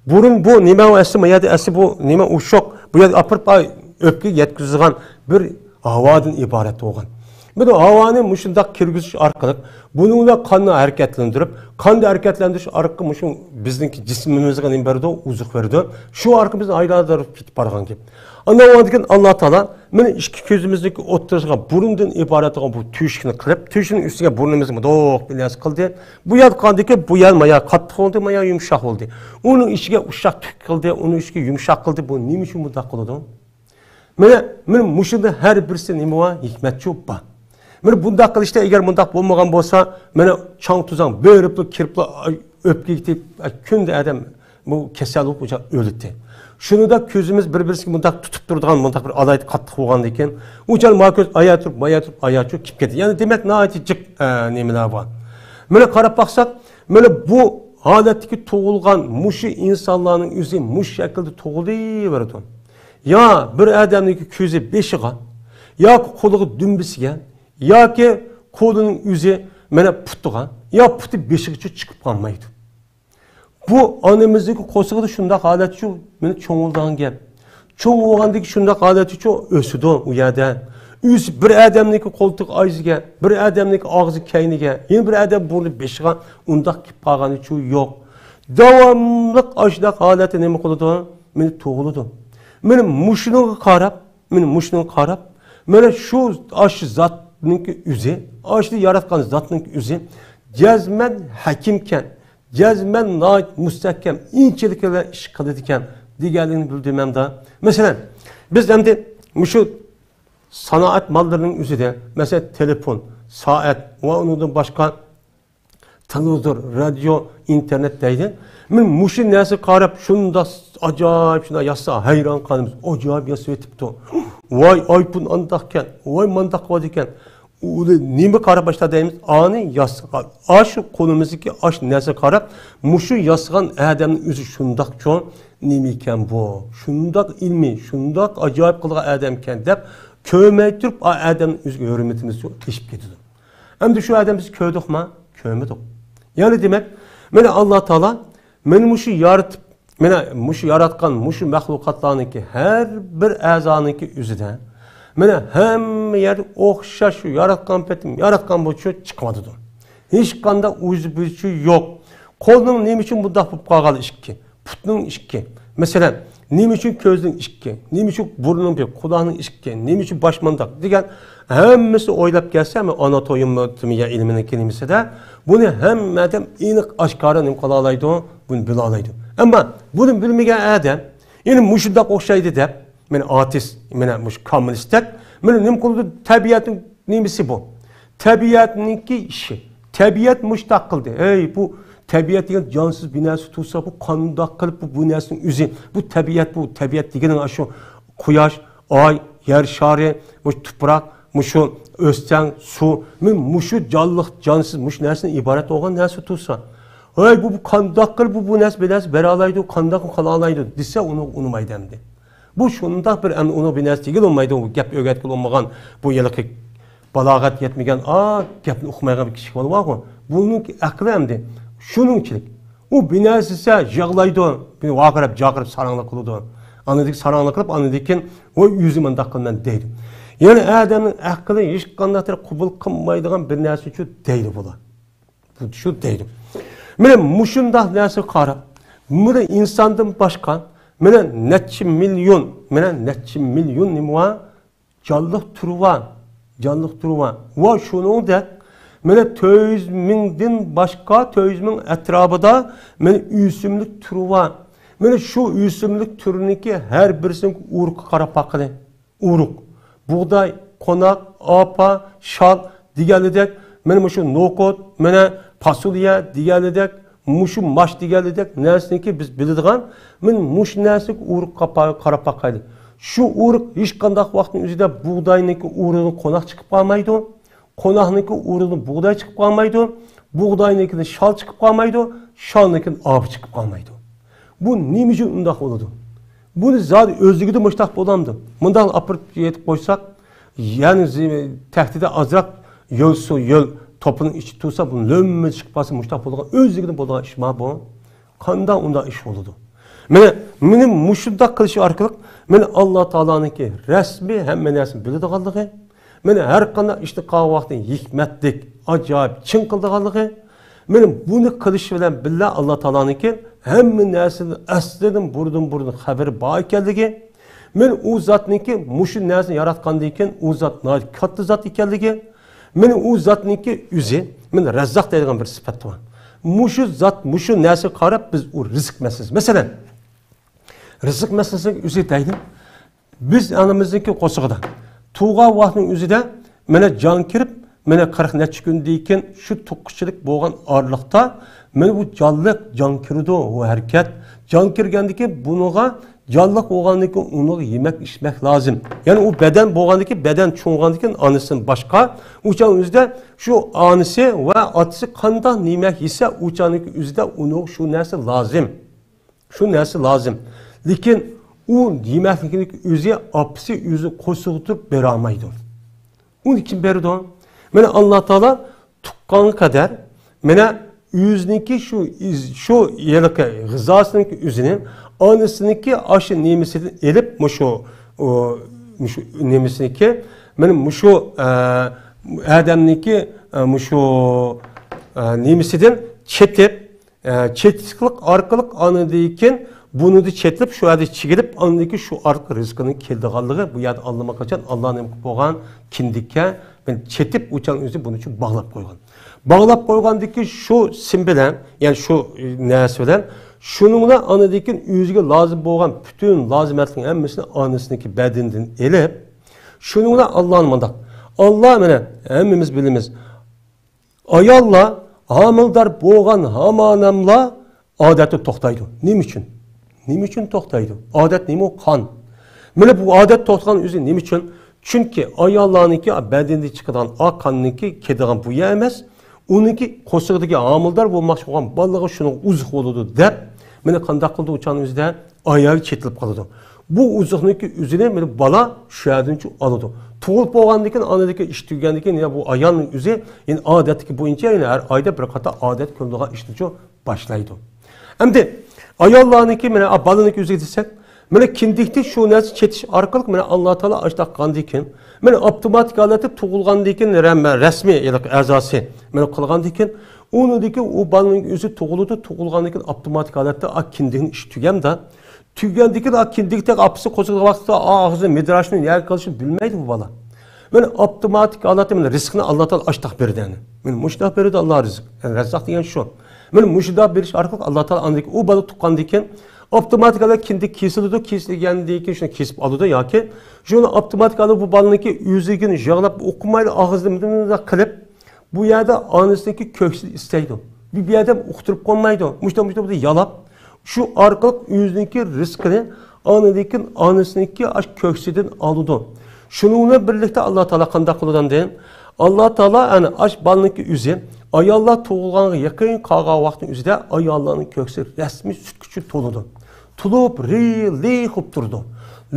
بۇرۇن بۇ نېمە ئەسلى، ما يەردە ئەسلى بۇ نېمە ئۇششۇق. بۇ يەرگە ئاپىرىپ، ئا، ئۆپكىگە يەتكۈزىدىغان بىر ھاۋادىن ئىبارەت بولغان. بۇ ھاۋانى مۇشۇنداق كىرگۈزۈش ئارقىلىق، بۇنىڭ بىلەن قاننى ھەرىكەتلەندۈرۈپ، قاننى ھەرىكەتلەندۈرۈش ئارقىلىق مۇشۇ بىزنىڭكى جىسمىمىزغا نېمە بېرىدۇ؟ ئوزۇق بېرىدۇ. شۇ ئارقىلىق بىز ئايلاندۇرۇپ كېتىپ بارغان گەپ. ئاندىن ئۇنىڭدىن كېيىن ئاللا تائالا مانا ئىككى كۆزىمىزنىڭكى ئوتتۇرىسىغا بۇرۇندىن ئىبارەت بولغان بۇ تۆشۈكنى قىلىپ، تۆشۈكنىڭ ئۈستىگە بۇرنىمىزنى مۇنداق بىر نەرسە قىلدى. بۇ يەر قالدىكى، بۇ يەر ما يەر قاتتىق بولدى، ما يەر يۇمشاق بولدى. ئۇنىڭ ئىچىگە ئۇششاق تۈك قىلدى، ئۇنىڭ ئىچىگە يۇمشاق قىلدى. بۇ نېمە ئۈچۈن بۇنداق قىلىدۇ؟ مانا، مانا مۇشۇندا ھەر بىرسى نېمە بار؟ ھېكمەتچۇ بار. مانا بۇنداق قىلىشتا ئەگەر مۇنداق بولمىغان بولسا، مانا چاڭ-توزاڭ بېرىپلا، كىرىپلا، ئۆپكىگە تېگىپ، كۈندە ئادەم بۇ كېسەل بولۇپ ئۆلىدۇ. شۇنىڭدا كۆزىمىز بىر-بىرسىگە مۇنداق تۇتۇپ تۇرىدىغان مۇنداق بىر ئالاھىدە قاتتىق بولغاندىن كېيىن، ئۇ چاغ ما كۆز ئايا تۇرۇپ، مايا تۇرۇپ، ئايا چۇ كېلىپ كەتتى. يەنى دېمەك، ناھايىتى جىق، ئە، نېمىلەر بار. مانا قاراپ باقساق، مانا بۇ ھالەتتىكى تۇغۇلغان مۇشۇ ئىنسانلارنىڭ ئۆزى مۇشۇ شەكىلدە تۇغۇلۇۋېرىدۇ. يا بىر ئادەمنىڭكى كۆزى بېشىغا، ياكى قولىغا دۈمبىسىگە، ياكى قولىنىڭ ئۆزى مانا پۇتىغا، يا پۇتى بېشىغىچە چىقىپ قالمايدۇ. بۇ ئانىمىزنىڭكى قورسىقىدا شۇنداق ھالەتچۇ، مانا چوڭ بولىدىغان گەپ. چوڭ بولغاندىكى شۇنداق ھالەتچۇ ئۆسىدۇ ئۇ يەردە. ئۆسۈپ بىر ئادەمنىڭكى قولتۇق ئايىزىگە، بىر ئادەمنىڭكى ئاغزى كەينىگە، يەنە بىر ئادەم بۇرنى بېشىغا ئۇنداق كېلىپ قالغانچۇ يوق. داۋاملىق ئاشۇنداق ھالەتتە نېمە قىلىدۇ؟ مانا تۇغۇلىدۇ. مانا مۇشۇنىڭغا قاراپ، مانا مۇشۇنىڭغا قاراپ، مانا شۇ ئاشۇ زات نىڭكى ئۆزى، ئاشۇ ياراتقان زاتنىڭكى ئۆزى جەزمەن ھەكىمكەن، جەزمەن ناھايىتى مۇستەھكەم، ئىنچىلىك بىلەن ئىش قىلىدىكەن دېگەنلىكنى بىلدۈم ھەمدە. مەسىلەن، بىز ئەمدى مۇشۇ سانائەت ماللىرىنىڭ ئۆزىدە، مەسىلەن، تېلېفون، سائەت ۋە ئۇنىڭدىن باشقا تېلېۋىزور، رادىيو، ئىنتېرنېت دەيدۇ. مەن مۇشۇ نەرسىگە قاراپ، شۇنداق ئاجايىپ، شۇنداق ياسىسا، ھەيران قالىمىز. ئاجايىپ ياسىۋېتىپتۇ. ۋاي، ئايفون ئانداقكەن، ۋاي، مانداق قىلىۋاتىكەن. ئۇ نېمە قاراپ باشلايدۇ دەيمىز؟ ئانى ياسىغان، ئاشۇ قولىمىزدىكى ئاشۇ نەرسىگە قاراپ، مۇشۇ ياسىغان ئادەمنىڭ ئۆزى شۇنداقچۇ، نېمە ئىكەن بۇ؟ شۇنداق ئىلمىي، شۇنداق ئاجايىپ قىلغان ئادەمكەن دەپ، كۆرمەي تۇرۇپ، ئا ئادەمنىڭ ئۆزىگە ھۆرمىتىمىز ئېشىپ كېتىدۇ. ئەمدى شۇ ئادەمنى بىز كۆردۇقما؟ كۆرمىدۇق. يەنى دېمەك، مانا ئاللا تائالا مانا مۇشۇ يارىتىپ، مانا مۇشۇ ياراتقان مۇشۇ مەخلۇقاتلارنىڭكى ھەر بىر ئەزانىڭكى ئۆزىدە، مانا ھەممە يەردە ئوخشاش شۇ ياراتقان پېتىم، ياراتقان بويىچە چىقىۋاتىدۇ. ھېچقانداق ئۇجى بۇجى يوق. قولنىڭ نېمە ئۈچۈن بۇنداق بولۇپ قالغانلىقى ئىككى. پۇتنىڭ ئىككى. مەسىلەن، نېمە ئۈچۈن كۆزنىڭ ئىككى، نېمە ئۈچۈن بۇرنىنىڭ بىر، قۇلاقنىڭ ئىككى، نېمە ئۈچۈن باش مانداق دېگەن ھەممىسىنى ئويلاپ كەلسە، مەن ئاناتومىيە ئىلمىنىڭكى نېمىسىدە بۇنى ھەممە ئادەم ئېنىق ئاشكارا نېمە قىلالايدۇ، بۇنى بىلالايدۇ. ئەمما بۇنى بىلمىگەن ئادەم، يەنى مۇشۇنداق ئوخشايدۇ دەپ، مانا ئارتىست، مانا مۇشۇ كاممۇنىستەك، مانا نېمە قىلىدۇ، تەبىئەتنىڭ نېمىسى بۇ؟ تەبىئەتنىڭكى ئىشى. تەبىئەت مۇشۇنداق قىلدى. ئەي، بۇ تەبىئەت دېگەن جانسىز بىر نەرسە تۇرسا، بۇ قانداق قىلىپ بۇ، بۇ نەرسىنىڭ ئۆزى؟ بۇ تەبىئەت، بۇ تەبىئەت دېگىنىڭ ئاشۇ قۇياش، ئاي، يەر شارى، مۇشۇ تۇپراق، مۇشۇ ئۆستەڭ، سۇ، مەن مۇشۇ جانلىق، جانسىز، مۇشۇ نەرسىدىن ئىبارەت بولغان نەرسە تۇرسا. ھەي، بۇ، بۇ قانداق قىلىپ بۇ، بۇ نەرسە، بىر نەرسە بېرەلايدۇ، قانداق قىلالايدۇ دېسە، ئۇنى ئۇنىمايدۇ ئەمدى. بۇ شۇنداق بىر ئەمدى ئۇنىڭ بىر نەرسە دېگىلى بولمايدۇ، گەپ ئۆگەتكىلى بولمىغان بۇ ھېلىقى بالاغەت يەتمىگەن، ئا، گەپنى ئۇقمايدىغان بىر كىشى بولۇۋالغۇ. بۇنىڭ ئەقلى ئەمدى شۇنىڭچىلىك. ئۇ بىر نەرسە دېسە يىغلايدۇ، بىر ۋارقىراپ جاقىراپ ساراڭلىق قىلىدۇ. ئاندىن كېيىن ساراڭلىق قىلىپ، ئاندىن كېيىن ۋاي ئۆزۈم مۇنداق قىلىمەن دەيدۇ. يەنى ئادەمنىڭ ئەقلى ھېچقانداق تەرەپ قوبۇل قىلمايدىغان بىر نەرسىچۇ دەيدۇ بۇلار. بۇ شۇ دەيدۇ. مانا مۇشۇنداق نەرسىگە قاراپ، مانا ئىنساندىن باشقا، مانا نەچچە مىليون، مانا نەچچە مىليون نېمە بار؟ جانلىق تۈرى بار. جانلىق تۈرى بار. ۋە شۇنىڭدەك، مانا تۆت يۈز مىڭدىن باشقا، تۆت يۈز مىڭ ئەتراپىدا، مانا ئۆسۈملۈك تۈرى بار. مانا شۇ ئۆسۈملۈك تۈرىنىڭكى ھەر بىرسىنىڭ ئۇرۇقىغا قاراپ باققىلى. ئۇرۇق، بۇغداي، قوناق، ئارپا، شال دېگەنلىدەك، مانا مۇشۇ نوقۇت، مانا پاسوليە دېگەنلىدەك، مۇشۇ ماش دېگەنلىدەك نەرسىنىڭكى بىز بىلىدىغان، مانا مۇشۇ نەرسىنىڭكى ئۇرۇققا قا-، قاراپ باقايلى. شۇ ئۇرۇق ھېچقانداق ۋاقىتنىڭ ئۆزىدە بۇغداينىڭكى ئۇرۇقىدىن قوناق چىقىپ قالمايدۇ. قوناقنىڭكى ئۇرۇقىدىن بۇغداي چىقىپ قالمايدۇ، بۇغداينىڭكىدىن شال چىقىپ قالمايدۇ، شالنىڭكىدىن ئارپا چىقىپ قالمايدۇ. بۇ نېمە ئۈچۈن ئۇنداق بولىدۇ؟ بۇنى زادى ئۆزلۈكىدىن مۇشۇنداق بولامدۇ؟ مۇنداق ئاپىرىپ يېتىپ قويساق، يەنى زى-، تەختىدە ئازراق يۆل سۇ، يۆل توپىنىڭ ئىچى تۇرسا، بۇ لۆممە چىقىپ قالسا مۇشۇنداق بولىدىغان ئۆزلۈكىدىن بولىدىغان ئىشما بۇ؟ قانداق ئۇنداق ئىش بولىدۇ؟ مانا، مېنى مۇشۇنداق قىلىش ئارقىلىق، مانا، ئاللا تائالانىڭكى رەسمىي ھەممە نەرسىنى بىلىدىغانلىقى، مانا، ھەر قانداق ئىشنى قىلغان ۋاقتىدا ھېكمەتلىك، ئاجايىپ چىڭ قىلىدىغانلىقى، مانا، بۇنى قىلىش بىلەن بىللە، ئاللا تائالانىڭكى ھەممە نەرسىدىن ئەسلىدىن بۇرۇندىن بۇرۇن خەۋىرى بار ئىكەنلىكى، مانا، ئۇ زاتنىڭكى مۇشۇ نەرسىنى ياراتقاندىن كېيىن، ئۇ زات ناھايىتى كاتتا زات ئىكەنلىكى، مانا ئۇ زاتنىڭكى ئۆزى، مانا رەززاق دەيدىغان بىر سۈپەت بار. مۇشۇ زات، مۇشۇ نەرسىگە قاراپ بىز ئۇ رىزىق مەسىلىسى. مەسىلەن، رىزىق مەسىلىسىنىڭ ئۆزى دەيدۇ. بىز ئانىمىزنىڭكى قورسىقىدا تۇغان ۋاقتىنىڭ ئۆزىدە مانا جان كىرىپ، مانا قىرىق نەچچە كۈندىن كېيىن شۇ تۇغقۇچىلىك بولغان ئارىلىقتا مانا بۇ جانلىق، جان كىرىدۇ، ئۇ ھەرىكەت. جان كىرگەندىن كېيىن بۇنىڭغا جانلىق بولغاندىن كېيىن ئۇنىڭغا يېمەك ئىچمەك لازىم. يەنى ئۇ بەدەن بولغاندىن كېيىن، بەدەن چوڭىغاندىن كېيىن ئانىسىدىن باشقا، ئۇ چاغنىڭ ئۆزىدە شۇ ئانىسى ۋە ئاتىسى قانداق يېمەك يېسە، ئۇ چاغنىڭ ئۆزىدە ئۇنىڭغا شۇ نەرسە لازىم. شۇ نەرسە لازىم. لېكىن ئۇ يېمەكلىكنى ئۆزى ئاپىسى ئۆزى قورسىقىدا تۇرۇپ بېرەلمەيدۇ. ئۇنى كىم بېرىدۇ؟ مانا ئاللا تائالا تۇغقانغا قەدەر، مانا ئۆزىنىڭكى شۇ ئىز-، شۇ ھېلىقى غىزاسىنىڭكى ئۆزىنى ئانىسىنىڭكى ئاشۇ نېمىسىدىن ئېلىپ، مۇشۇ، ئۇ، مۇشۇ نېمىسىنىڭكى، مانا مۇشۇ، ئە، ئادەمنىڭكى، ئە، مۇشۇ، ئە، نېمىسىدىن چېتىپ، ئە، چېتىشلىق ئارقىلىق ئاندىن كېيىن بۇنىدا چېتىلىپ، شۇ يەردە چىگىلىپ، ئاندىن كېيىن شۇ ئارقىلىق رىزقىنىڭ كېلىدىغانلىقى، بۇ يەردە ئاللىماقاچان ئاللا نېمە قىلىپ قويغان، كىندىككە، مەن چېتىپ، ئۇ چاغ ئۆزى بۇنى ئۈچۈن باغلاپ قويغان. باغلاپ قويغاندىن كېيىن شۇ سىم بىلەن، يەنى شۇ، ئى، نەرسە بىلەن، شۇنىڭ بىلەن ئاندىن كېيىن ئۆزىگە لازىم بولغان پۈتۈن لازىمەتلىرىنىڭ ھەممىسىنى ئانىسىنىڭكى بەدىنىدىن ئېلىپ، شۇنىڭ بىلەن ئاللانى مۇنداق، ئاللا، مانا، ھەممىمىز بىلىمىز، ئاياللار ھامىلىدار بولغان ھامانەملا ئادەتتە توختايدۇ. نېمە ئۈچۈن؟ نېمە ئۈچۈن توختايدۇ؟ ئادەت نېمە ئۇ؟ قان. مانا بۇ ئادەت توختىغان ئۆزى نېمە ئۈچۈن؟ چۈنكى ئاياللارنىڭكى بەدىنىدىن چىقىدىغان ئاق قاننىڭكى كېتىدىغان بۇ يەر ئەمەس، ئۇنىڭكى قورسىقىدىكى ھامىلىدار بولماقچى بولغان بالىلىرىغا شۇنىڭ ئوزۇق بولىدۇ دەپ، مانا قانداق قىلىدۇ ئۇ چاغنىڭ ئۆزىدە؟ ئاياغى چېتىلىپ قالىدۇ. بۇ ئوزۇقنىڭكى ئۆزىنى مانا بالا شۇ يەردىن ئالىدۇ. تۇغۇلۇپ بولغاندىن كېيىن، ئانىدىكى ئىش تۈگىگەندىن كېيىن، يەنە بۇ ئايالنىڭ ئۆزى، يەنە ئادەتتىكى بويىچە، يەنە ھەر ئايدا بىر قاتار ئادەت كۆرۈلىدىغان ئىشنى باشلايدۇ. ئەمدى ئاياللارنىڭكى، مانا، بالىنىڭكى ئۆزىگە دېسەك، مانا كىندىكتە شۇ نەرسە چېتىش ئارقىلىق، مانا، ئاللا تائالا ئاشۇنداق قىلغاندىن كېيىن، مانا ئاپتوماتىك ھالەتتە تۇغۇلغاندىن كېيىن رەم-، رەسمىي ھېلىقى ئەزاسى، مانا، قىلغاندىن كېيىن، ئۇنىڭدىن كېيىن ئۇ بالىنىڭ ئۆزى تۇغۇلىدۇ، تۇغۇلغاندىن كېيىن ئاپتوماتىك ھالەتتە ئا كىندىكنىڭ ئىشى تۈگەمدە، تۈگەندىكىن ئا كىندىكتەك ئاپىسى قوزغىغان ۋاقتىدا ئا ئاغزىنى مىدىراشنى نەگە قىلىشنى بىلمەيدۇ بۇ بالا. مانا ئاپتوماتىك ھالەتتە مانا رىزقىنى ئاللا تائالا ئاشتاق بېرىدۇ يەنى. مانا مۇشۇنداق بېرىدۇ ئاللا رىزىق. يەنى رەززاق دېگەن شۇ. مانا مۇشۇنداق بېرىش ئارقىلىق ئاللا تائالا ئاندىن كېيىن ئۇ بالا تۇغقاندىن كېيىن ئاپتوماتىك ھالەتتە كىندىك كېسىلىدۇ، كېسىلگەندىن كېيىن شۇنى كېسىپ ئالىدۇ ياكى شۇنى ئاپتوماتىك ھالەتتە بۇ بالىنىڭكى ئۆزىگىنى يىغلاپ ئوقۇمايلا ئاغزىدا مۇنداق قىلىپ بۇ يەردە ئانىسىنىڭكى كۆكسىدىن ئىستەيدۇ. بۇ يەردە ئۇقتۇرۇپ قويمايدۇ. مۇشۇنداق، مۇشۇنداق يالاپ، شۇ ئارقىلىق ئۆزىنىڭكى رىزقىنى ئانىدىن كېيىن ئانىسىنىڭكى ئاش كۆكسىدىن ئالىدۇ. شۇنىڭ بىلەن بىرلىكتە ئاللا تائالا قانداق قىلىدۇ ئەمدى؟ ئاللا تائالا ئەنە ئاش بالىنىڭكى ئۆزى، ئاياللار تۇغۇلغانغا يېقىن قالغان ۋاقىتنىڭ ئۆزىدە ئاياللارنىڭ كۆكسى رەسمىي سۈتكىچە تولىدۇ. تولۇپ، رى-، لىق بولۇپ تۇرىدۇ.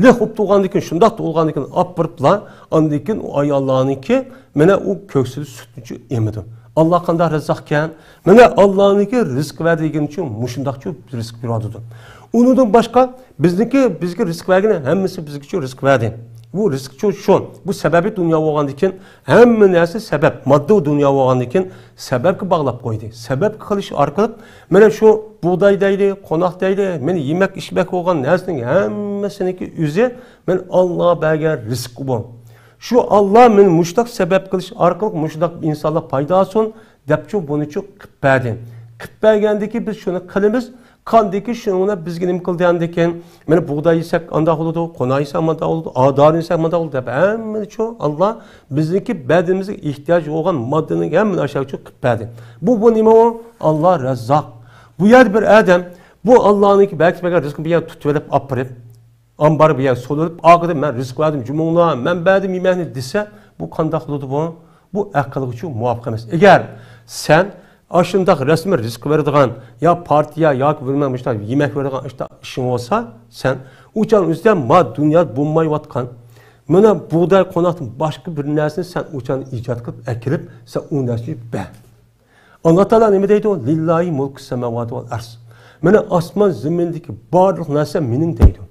لىق بولۇپ تۇرغاندىن كېيىن، شۇنداق تۇغۇلغاندىن كېيىن ئاپىرىپلا، ئاندىن كېيىن ئۇ ئاياللارنىڭكى مانا ئۇ كۆكسىدە سۈتنى ئېمىدۇ. ئاللا قانداق رەززاقكەن؟ مانا ئاللانىڭكى رىزىق بەردى دېگىنى ئۈچۈن مۇشۇنداقچۇ رىزىق بېرىۋاتىدۇ. ئۇنىڭدىن باشقا بىزنىڭكى، بىزگە رىزىق بەرگىنى ھەممىسى بىزگىچۇ رىزىق بەردى. بۇ رىزىقچۇ شۇ، بۇ سەۋەبى دۇنيا بولغاندىن كېيىن ھەممە نەرسە سەۋەب، ماددىي دۇنيا بولغاندىن كېيىن سەۋەبكە باغلاپ قويدى. سەۋەبكە قىلىش ئارقىلىق مانا شۇ بۇغداي دەيلى، قوناق دەيلى، مانا يېمەك ئىچمەك بولغان نەرسىنىڭ ھەممىسىنىڭكى ئۆزى مانا ئاللا بەرگەن رىزىق بۇ. شۇ ئاللا مانا مۇشۇنداق سەۋەب قىلىش ئارقىلىق مۇشۇنداق ئىنسانلار پايدا ئالسۇن دەپچۇ بۇنىچۇ قىپ بەردى. قىپ بەرگەندىكى بىز شۇنى قىلىمىز، قاندىكى شۇنىڭ بىلەن بىزگە نېمە قىلدى ئاندىكىن؟ مانا بۇغداي يېسەك ئانداق بولىدۇ، قوناق يېسەك مانداق بولىدۇ، ئادار يېسەك مانداق بولىدۇ دەپ ھەممىنىچۇ ئاللا بىزنىڭكى بەدىنىمىزگە ئېھتىياج بولغان ماددىنىڭ ھەممىنى ئاشۇ چىقىپ بەردى. بۇ، بۇ نېمە ئۇ؟ ئاللا رەززاق. بۇ يەردە بىر ئادەم بۇ ئاللانىڭكى بەرگۈچى بەرگەن رىزقىنى بۇ يەردە تۇتۇۋېلىپ ئاپىرىپ، ئامبار بۇ يەردە سولىنىپ، ئارقىدىن مەن رىزىق بەردىم، جۇمۇڭلار، مەن بەردىم يېمەكنى دېسە، بۇ قانداق بولىدۇ بۇ؟ بۇ ئەقىلگىچۇ مۇۋاپىق ئەمەس. ئەگەر سەن ئاشۇنداق رەسمىي رىزىق بېرىدىغان يا پارتىيە ياكى بىلمەن مۇشۇنداق يېمەك بېرىدىغان ئىشتا ئىشىڭ بولسا، سەن ئۇ چاغنىڭ ئۆزىدە ما دۇنيادا بولمايۋاتقان، مانا بۇغداي قوناقتىن باشقا بىر نەرسىنى سەن ئۇ چاغدا ئىجاد قىلىپ ئەكېلىپ، سەن ئۇ نەرسىنى بەر. ئاللا تائالا نېمە دەيدۇ؟ لىللاھى مۇلكۇ سەماۋاتى ۋەل ئەرز. مانا ئاسمان زېمىندىكى بارلىق نەرسە مېنىڭ دەيدۇ.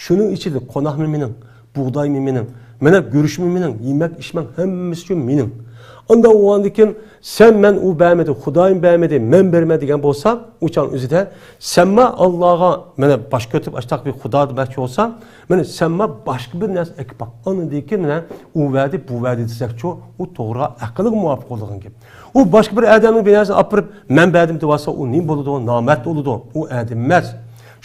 شۇنىڭ ئىچىدە قوناقمۇ مېنىڭ، بۇغدايمۇ مېنىڭ، مانا گۈرۈچمۇ مېنىڭ، يېمەك ئىچمەك ھەممىسىچۇ مېنىڭ. ئانداق بولغاندىكىن سەن مەن ئۇ بەرمىدى، خۇدايىم بەرمىدى، مەن بېرىمەن دېگەن بولسا، ئۇ چاغ ئۆزىدە سەنما ئاللاغا مانا باش كۆتۈرۈپ ئاشتاق بىر خۇدا دېمەكچى بولسا، مانا سەنما باشقا بىر نەرسە ئەكىپ باق. ئاندىن كېيىن مانا ئۇ بەردى، بۇ بەردى دېسەكچۇ، ئۇ توغرا ئەقىلگە مۇۋاپىق بولىدىغان گەپ. ئۇ باشقا بىر ئادەمنىڭ بىر نەرسىنى ئاپىرىپ، مەن بەردىم دەۋاتسا، ئۇ نېمە بولىدۇ؟ نامەرد بولىدۇ. ئۇ ئادەم ئەمەس.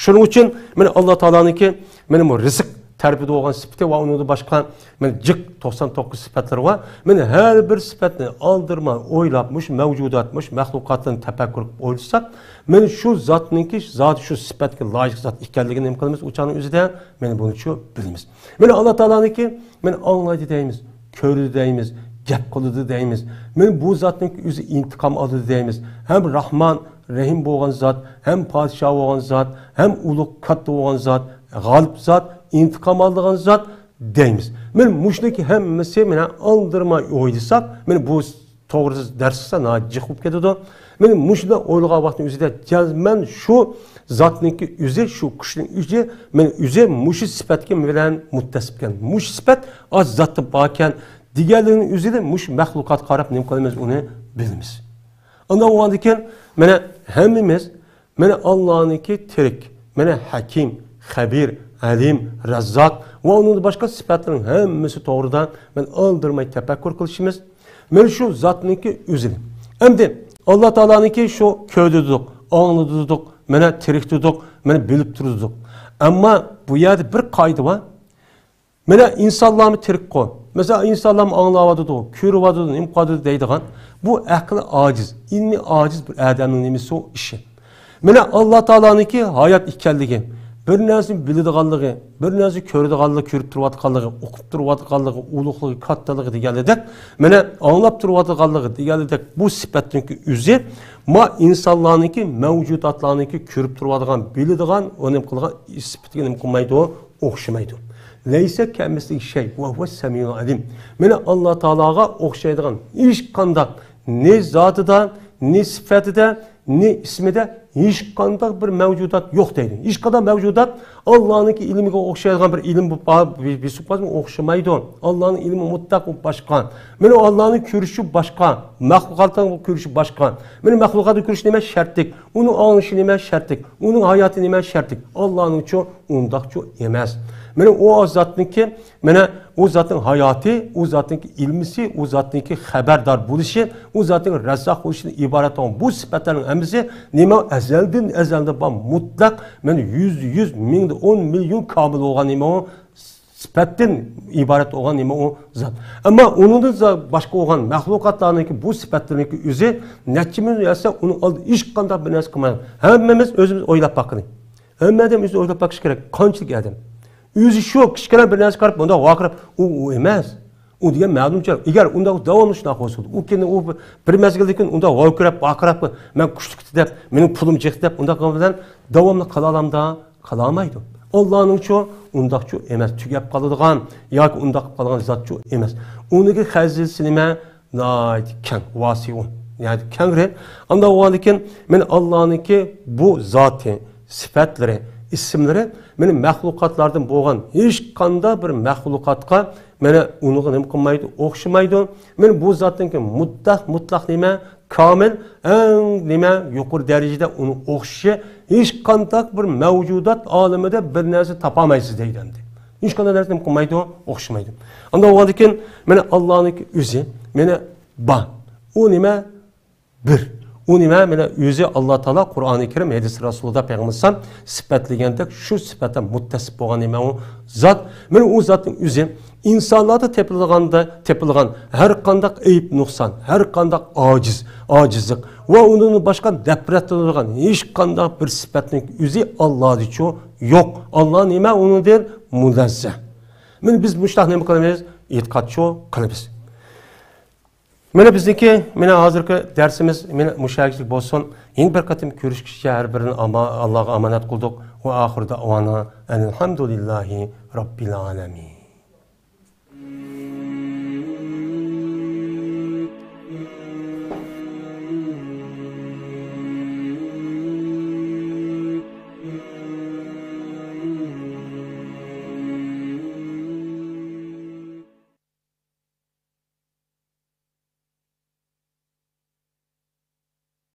شۇنىڭ ئۈچۈن مانا ئاللا تائالانىڭكى مانا بۇ رىزىق تەرىپىدە بولغان سۈپىتى ۋە ئۇنىڭدىن باشقا مانا جىق توقسان توققۇز سۈپەتلىرى بار. مانا ھەر بىر سۈپەتنى ئالدىرىماي ئويلاپ، مۇشۇ مەۋجۇدات، مۇشۇ مەخلۇقاتلارنى تەپەككۇر قىلىپ ئويلىساق، مانا شۇ زاتنىڭكى زادى شۇ سۈپەتكە لايىق زات ئىكەنلىكىنى نېمە قىلىمىز؟ ئۇ چاغنىڭ ئۆزىدە مانا بۇنىچۇ بىلىمىز. مانا ئاللا تائالانىڭكى مانا ئاڭلايدۇ دەيمىز، كۆرىدۇ دەيمىز، گەپ قىلىدۇ دەيمىز. مانا بۇ زاتنىڭ ئۆزى ئىنتىقام ئالىدۇ دەيمىز. ھەم راھمان، رەھىم بولغان زات، ھەم پادىشاھ بولغان زات، ھەم ئۇلۇغ، كاتتا بولغان زات، غالىب زات، ئىنتىقام ئالىدىغان زات دەيمىز. مانا مۇشۇنىڭكى ھەممىسى مانا ئالدىرىماي ئويلىساق، مانا بۇ توغرىسىدا دەرس قىلسا ناھايىتى جىق بولۇپ كېتىدۇ. مانا مۇشۇنداق ئويلىغان ۋاقىتنىڭ ئۆزىدە جەزمەن شۇ زاتنىڭكى ئۆزى، شۇ كۈچنىڭ ئۆزى، مانا ئۆزى مۇشۇ سۈپەتكە بىلەن مۇتتەسىپ ئىكەن. مۇشۇ سۈپەت ئاز زاتتا باركەن دېگەنلىكنىڭ ئۆزىدە مۇشۇ مەخلۇقاتقا قاراپ نېمە قىلىمىز، ئۇنى بىلىمىز. ئاندىن ئۇندىن كېيىن مانا ھەممىمىز مانا ئاللانىڭكى تىرىك، مانا ھەكىم، خەبىر، ئەلىم، رەززاق ۋە ئۇنىڭدىن باشقا سۈپەتلەرنىڭ ھەممىسى توغرىدا مانا ئالدىرىماي تەپەككۇر قىلىشىمىز. مانا شۇ زاتنىڭكى ئۆزى. ئەمدى ئاللا تائالانىڭكى شۇ كۆردى دېدۇق، ئاڭلىدى دېدۇق، مانا تىرىك دېدۇق، مانا بىلىپ تۇرىدۇ دېدۇق. ئەمما بۇ يەردە بىر قائىدە بار. مانا ئىنسانلارمۇ تىرىكقۇ. مەسىلەن، ئىنسانلارمۇ ئاڭلاۋاتىدۇ، كۆرۈۋاتىدۇ، نېمە قىلىۋاتىدۇ دەيدىغان. بۇ ئەقلى ئاجىز، ئىلمى ئاجىز بىر ئادەمنىڭ نېمىسى ئۇ ئىشى. مانا ئاللا تائالانىڭكى ھايات ئىكەنلىكى، بىر نەرسىنى بىلىدىغانلىقى، بىر نەرسىنى كۆرىدىغانلىقى، كۆرۈپ تۇرۇۋاتقانلىقى، ئۇقۇپ تۇرۇۋاتقانلىقى، ئۇلۇغلۇقى، كاتتىلىقى دېگەنلىدەك، مانا ئاڭلاپ تۇرۇۋاتقانلىقى دېگەنلىدەك، بۇ سۈپەتنىڭكى ئۆزى ما ئىنسانلارنىڭكى، مەۋجۇداتلارنىڭكى كۆرۈپ تۇرۇۋاتقان، بىلىدىغان، ئۇ نېمە قىلغان سۈپىتىگە نېمە قىلمايدۇ؟ ئوخشىمايدۇ. لەيسە كەمىسلىھى شەي ۋە ھۇۋە سەمىئۇل ئەلىم. مانا ئاللا تائالاغا ئوخشايدىغان ھېچقانداق نى زاتىدا، نى سۈپەتىدە، نى ئىسمىدە ھېچقانداق بىر مەۋجۇدات يوق دەيدۇ. ھېچقانداق مەۋجۇدات ئاللانىڭكى ئىلمىگە ئوخشايدىغان بىر ئىلىم بار، بىر، بىر سۈپەت ئوخشىمايدۇ. ئاللانىڭ ئىلمى مۇتلەق باشقا. مانا ئاللانىڭ كۆرۈشى باشقا، مەخلۇقاتنىڭ كۆرۈشى باشقا. مانا مەخلۇقاتنىڭ كۆرۈشى نېمە شەرتلىك، ئۇنىڭ ئاڭلىشى نېمە شەرتلىك، ئۇنىڭ ھاياتى نېمە شەرتلىك. ئاللانىڭچۇ ئۇنداقچۇ ئەمەس. مانا ئۇ زاتنىڭكى، مانا ئۇ زاتنىڭ ھاياتى، ئۇ زاتنىڭكى ئىلمىسى، ئۇ زاتنىڭكى خەۋەردار بولۇشى، ئۇ زاتنىڭ رەززاق بولۇشىدىن ئىبارەت بولغان بۇ سۈپەتلەرنىڭ ھەممىسى نېمە؟ ئەزەلدىن ئەزەلدە بار مۇتلەق، مانا يۈزدە يۈز، مىڭدە ئون مىليون كامىل بولغان نېمە ئۇ؟ سۈپەتتىن ئىبارەت بولغان نېمە ئۇ؟ زات. ئەمما ئۇنىڭدىن زا-، باشقا بولغان مەخلۇقاتلارنىڭكى بۇ سۈپەتلىرىنىڭكى ئۆزى نەچچە مىليون ياشىسا، ئۇنىڭ ئالدىدا ھېچقانداق بىر نەرسە قىلمايدۇ. ھەممىمىز ئۆزىمىز ئويلاپ باققىلى. ھەممە ئادەم ئۆزى ئويلاپ باقىشى كېرەك. قانچىلىك ئادەم. ئۆزى شۇ كىچىككىنە بىر نەرسە قاراپ، مۇنداق ۋارقىراپ، ئۇ، ئۇ ئەمەس. ئۇ دېگەن مەلۇم چاغ. ئەگەر ئۇنداق داۋاملىق شۇنداق بولسا، ئۇ كېيىن ئۇ بىر، بىر مەزگىلدىن كېيىن ئۇنداق ۋارقىراپ، ۋارقىراپ، مەن كۈچلۈك دەپ، مېنىڭ پۇلۇم جىق دەپ، ئۇنداق قىلغان بىلەن داۋاملىق قىلالامدا؟ قىلالمايدۇ. ئاللانىڭچۇ ئۇنداقچۇ ئەمەس، تۈگەپ قالىدىغان ياكى ئۇنداق قىلىپ قالىدىغان زاتچۇ ئەمەس. ئۇنىڭكى خەزىنىسى نېمە؟ ناھايىتى كەڭ، ۋاسىئۇن، ناھايىتى كەڭرى. ئانداق بولغاندىكىن، مانا ئاللانىڭكى بۇ زاتى، سۈپەتلىرى، ئىسىملىرى، مانا مەخلۇقاتلاردىن بولغان ھېچقانداق بىر مەخلۇقاتقا مانا ئۇنىڭغا نېمە قىلمايدۇ؟ ئوخشىمايدۇ. مانا بۇ زاتنىڭكى مۇتلەق، مۇتلەق نېمە؟ كامىل، ئەڭ نېمە؟ يۇقىرى دەرىجىدە ئۇنىڭ ئوخشىشى ھېچقانداق بىر مەۋجۇدات ئالىمىدە بىر نەرسە تاپالمايسىز دەيدۇ ئەمدى. ھېچقانداق نەرسە نېمە قىلمايدۇ؟ ئوخشىمايدۇ. ئانداق بولغاندىكىن، مانا ئاللانىڭكى ئۆزى، مانا بار. ئۇ نېمە؟ بىر. ئۇ نېمە؟ مانا ئۆزى ئاللا تائالا قۇرئانى كەرىم، ھەدىس رەسۇلىدا پەيغەمبەر ئەلەيھىسسالام سۈپەتلىگەندەك، شۇ سۈپەتتە مۇتتەسىپ بولغان نېمە ئۇ زات. مانا ئۇ زاتنىڭ ئۆزى ئىنسانلاردا تېپىلغاندا، تېپىلغان ھەر قانداق ئەيىب نۇقسان، ھەر قانداق ئاجىز، ئاجىزلىق ۋە ئۇنىڭدىن باشقا نەپرەتلىنىدىغان ھېچقانداق بىر سۈپەتنىڭ ئۆزى ئاللادىچۇ يوق. ئاللا نېمە؟ ئۇنىڭدىن مۇنەززە. مانا بىز مۇشۇنداق نېمە قىلىمىز؟ ئېتىقادچۇ قىلىمىز. مانا بىزنىڭكى، مانا ھازىرقى دەرسىمىز مانا مۇشۇ يەرگىچىلىك بولسۇن. يەنە بىر قېتىم كۆرۈشكىچە ھەر بىرىنى ئاما-، ئاللاغا ئامانەت قىلدۇق. ۋە ئاخىرۇ دەئۋانا ئەنىل ھەمدۇلىللاھى رەببىل ئالەمىن.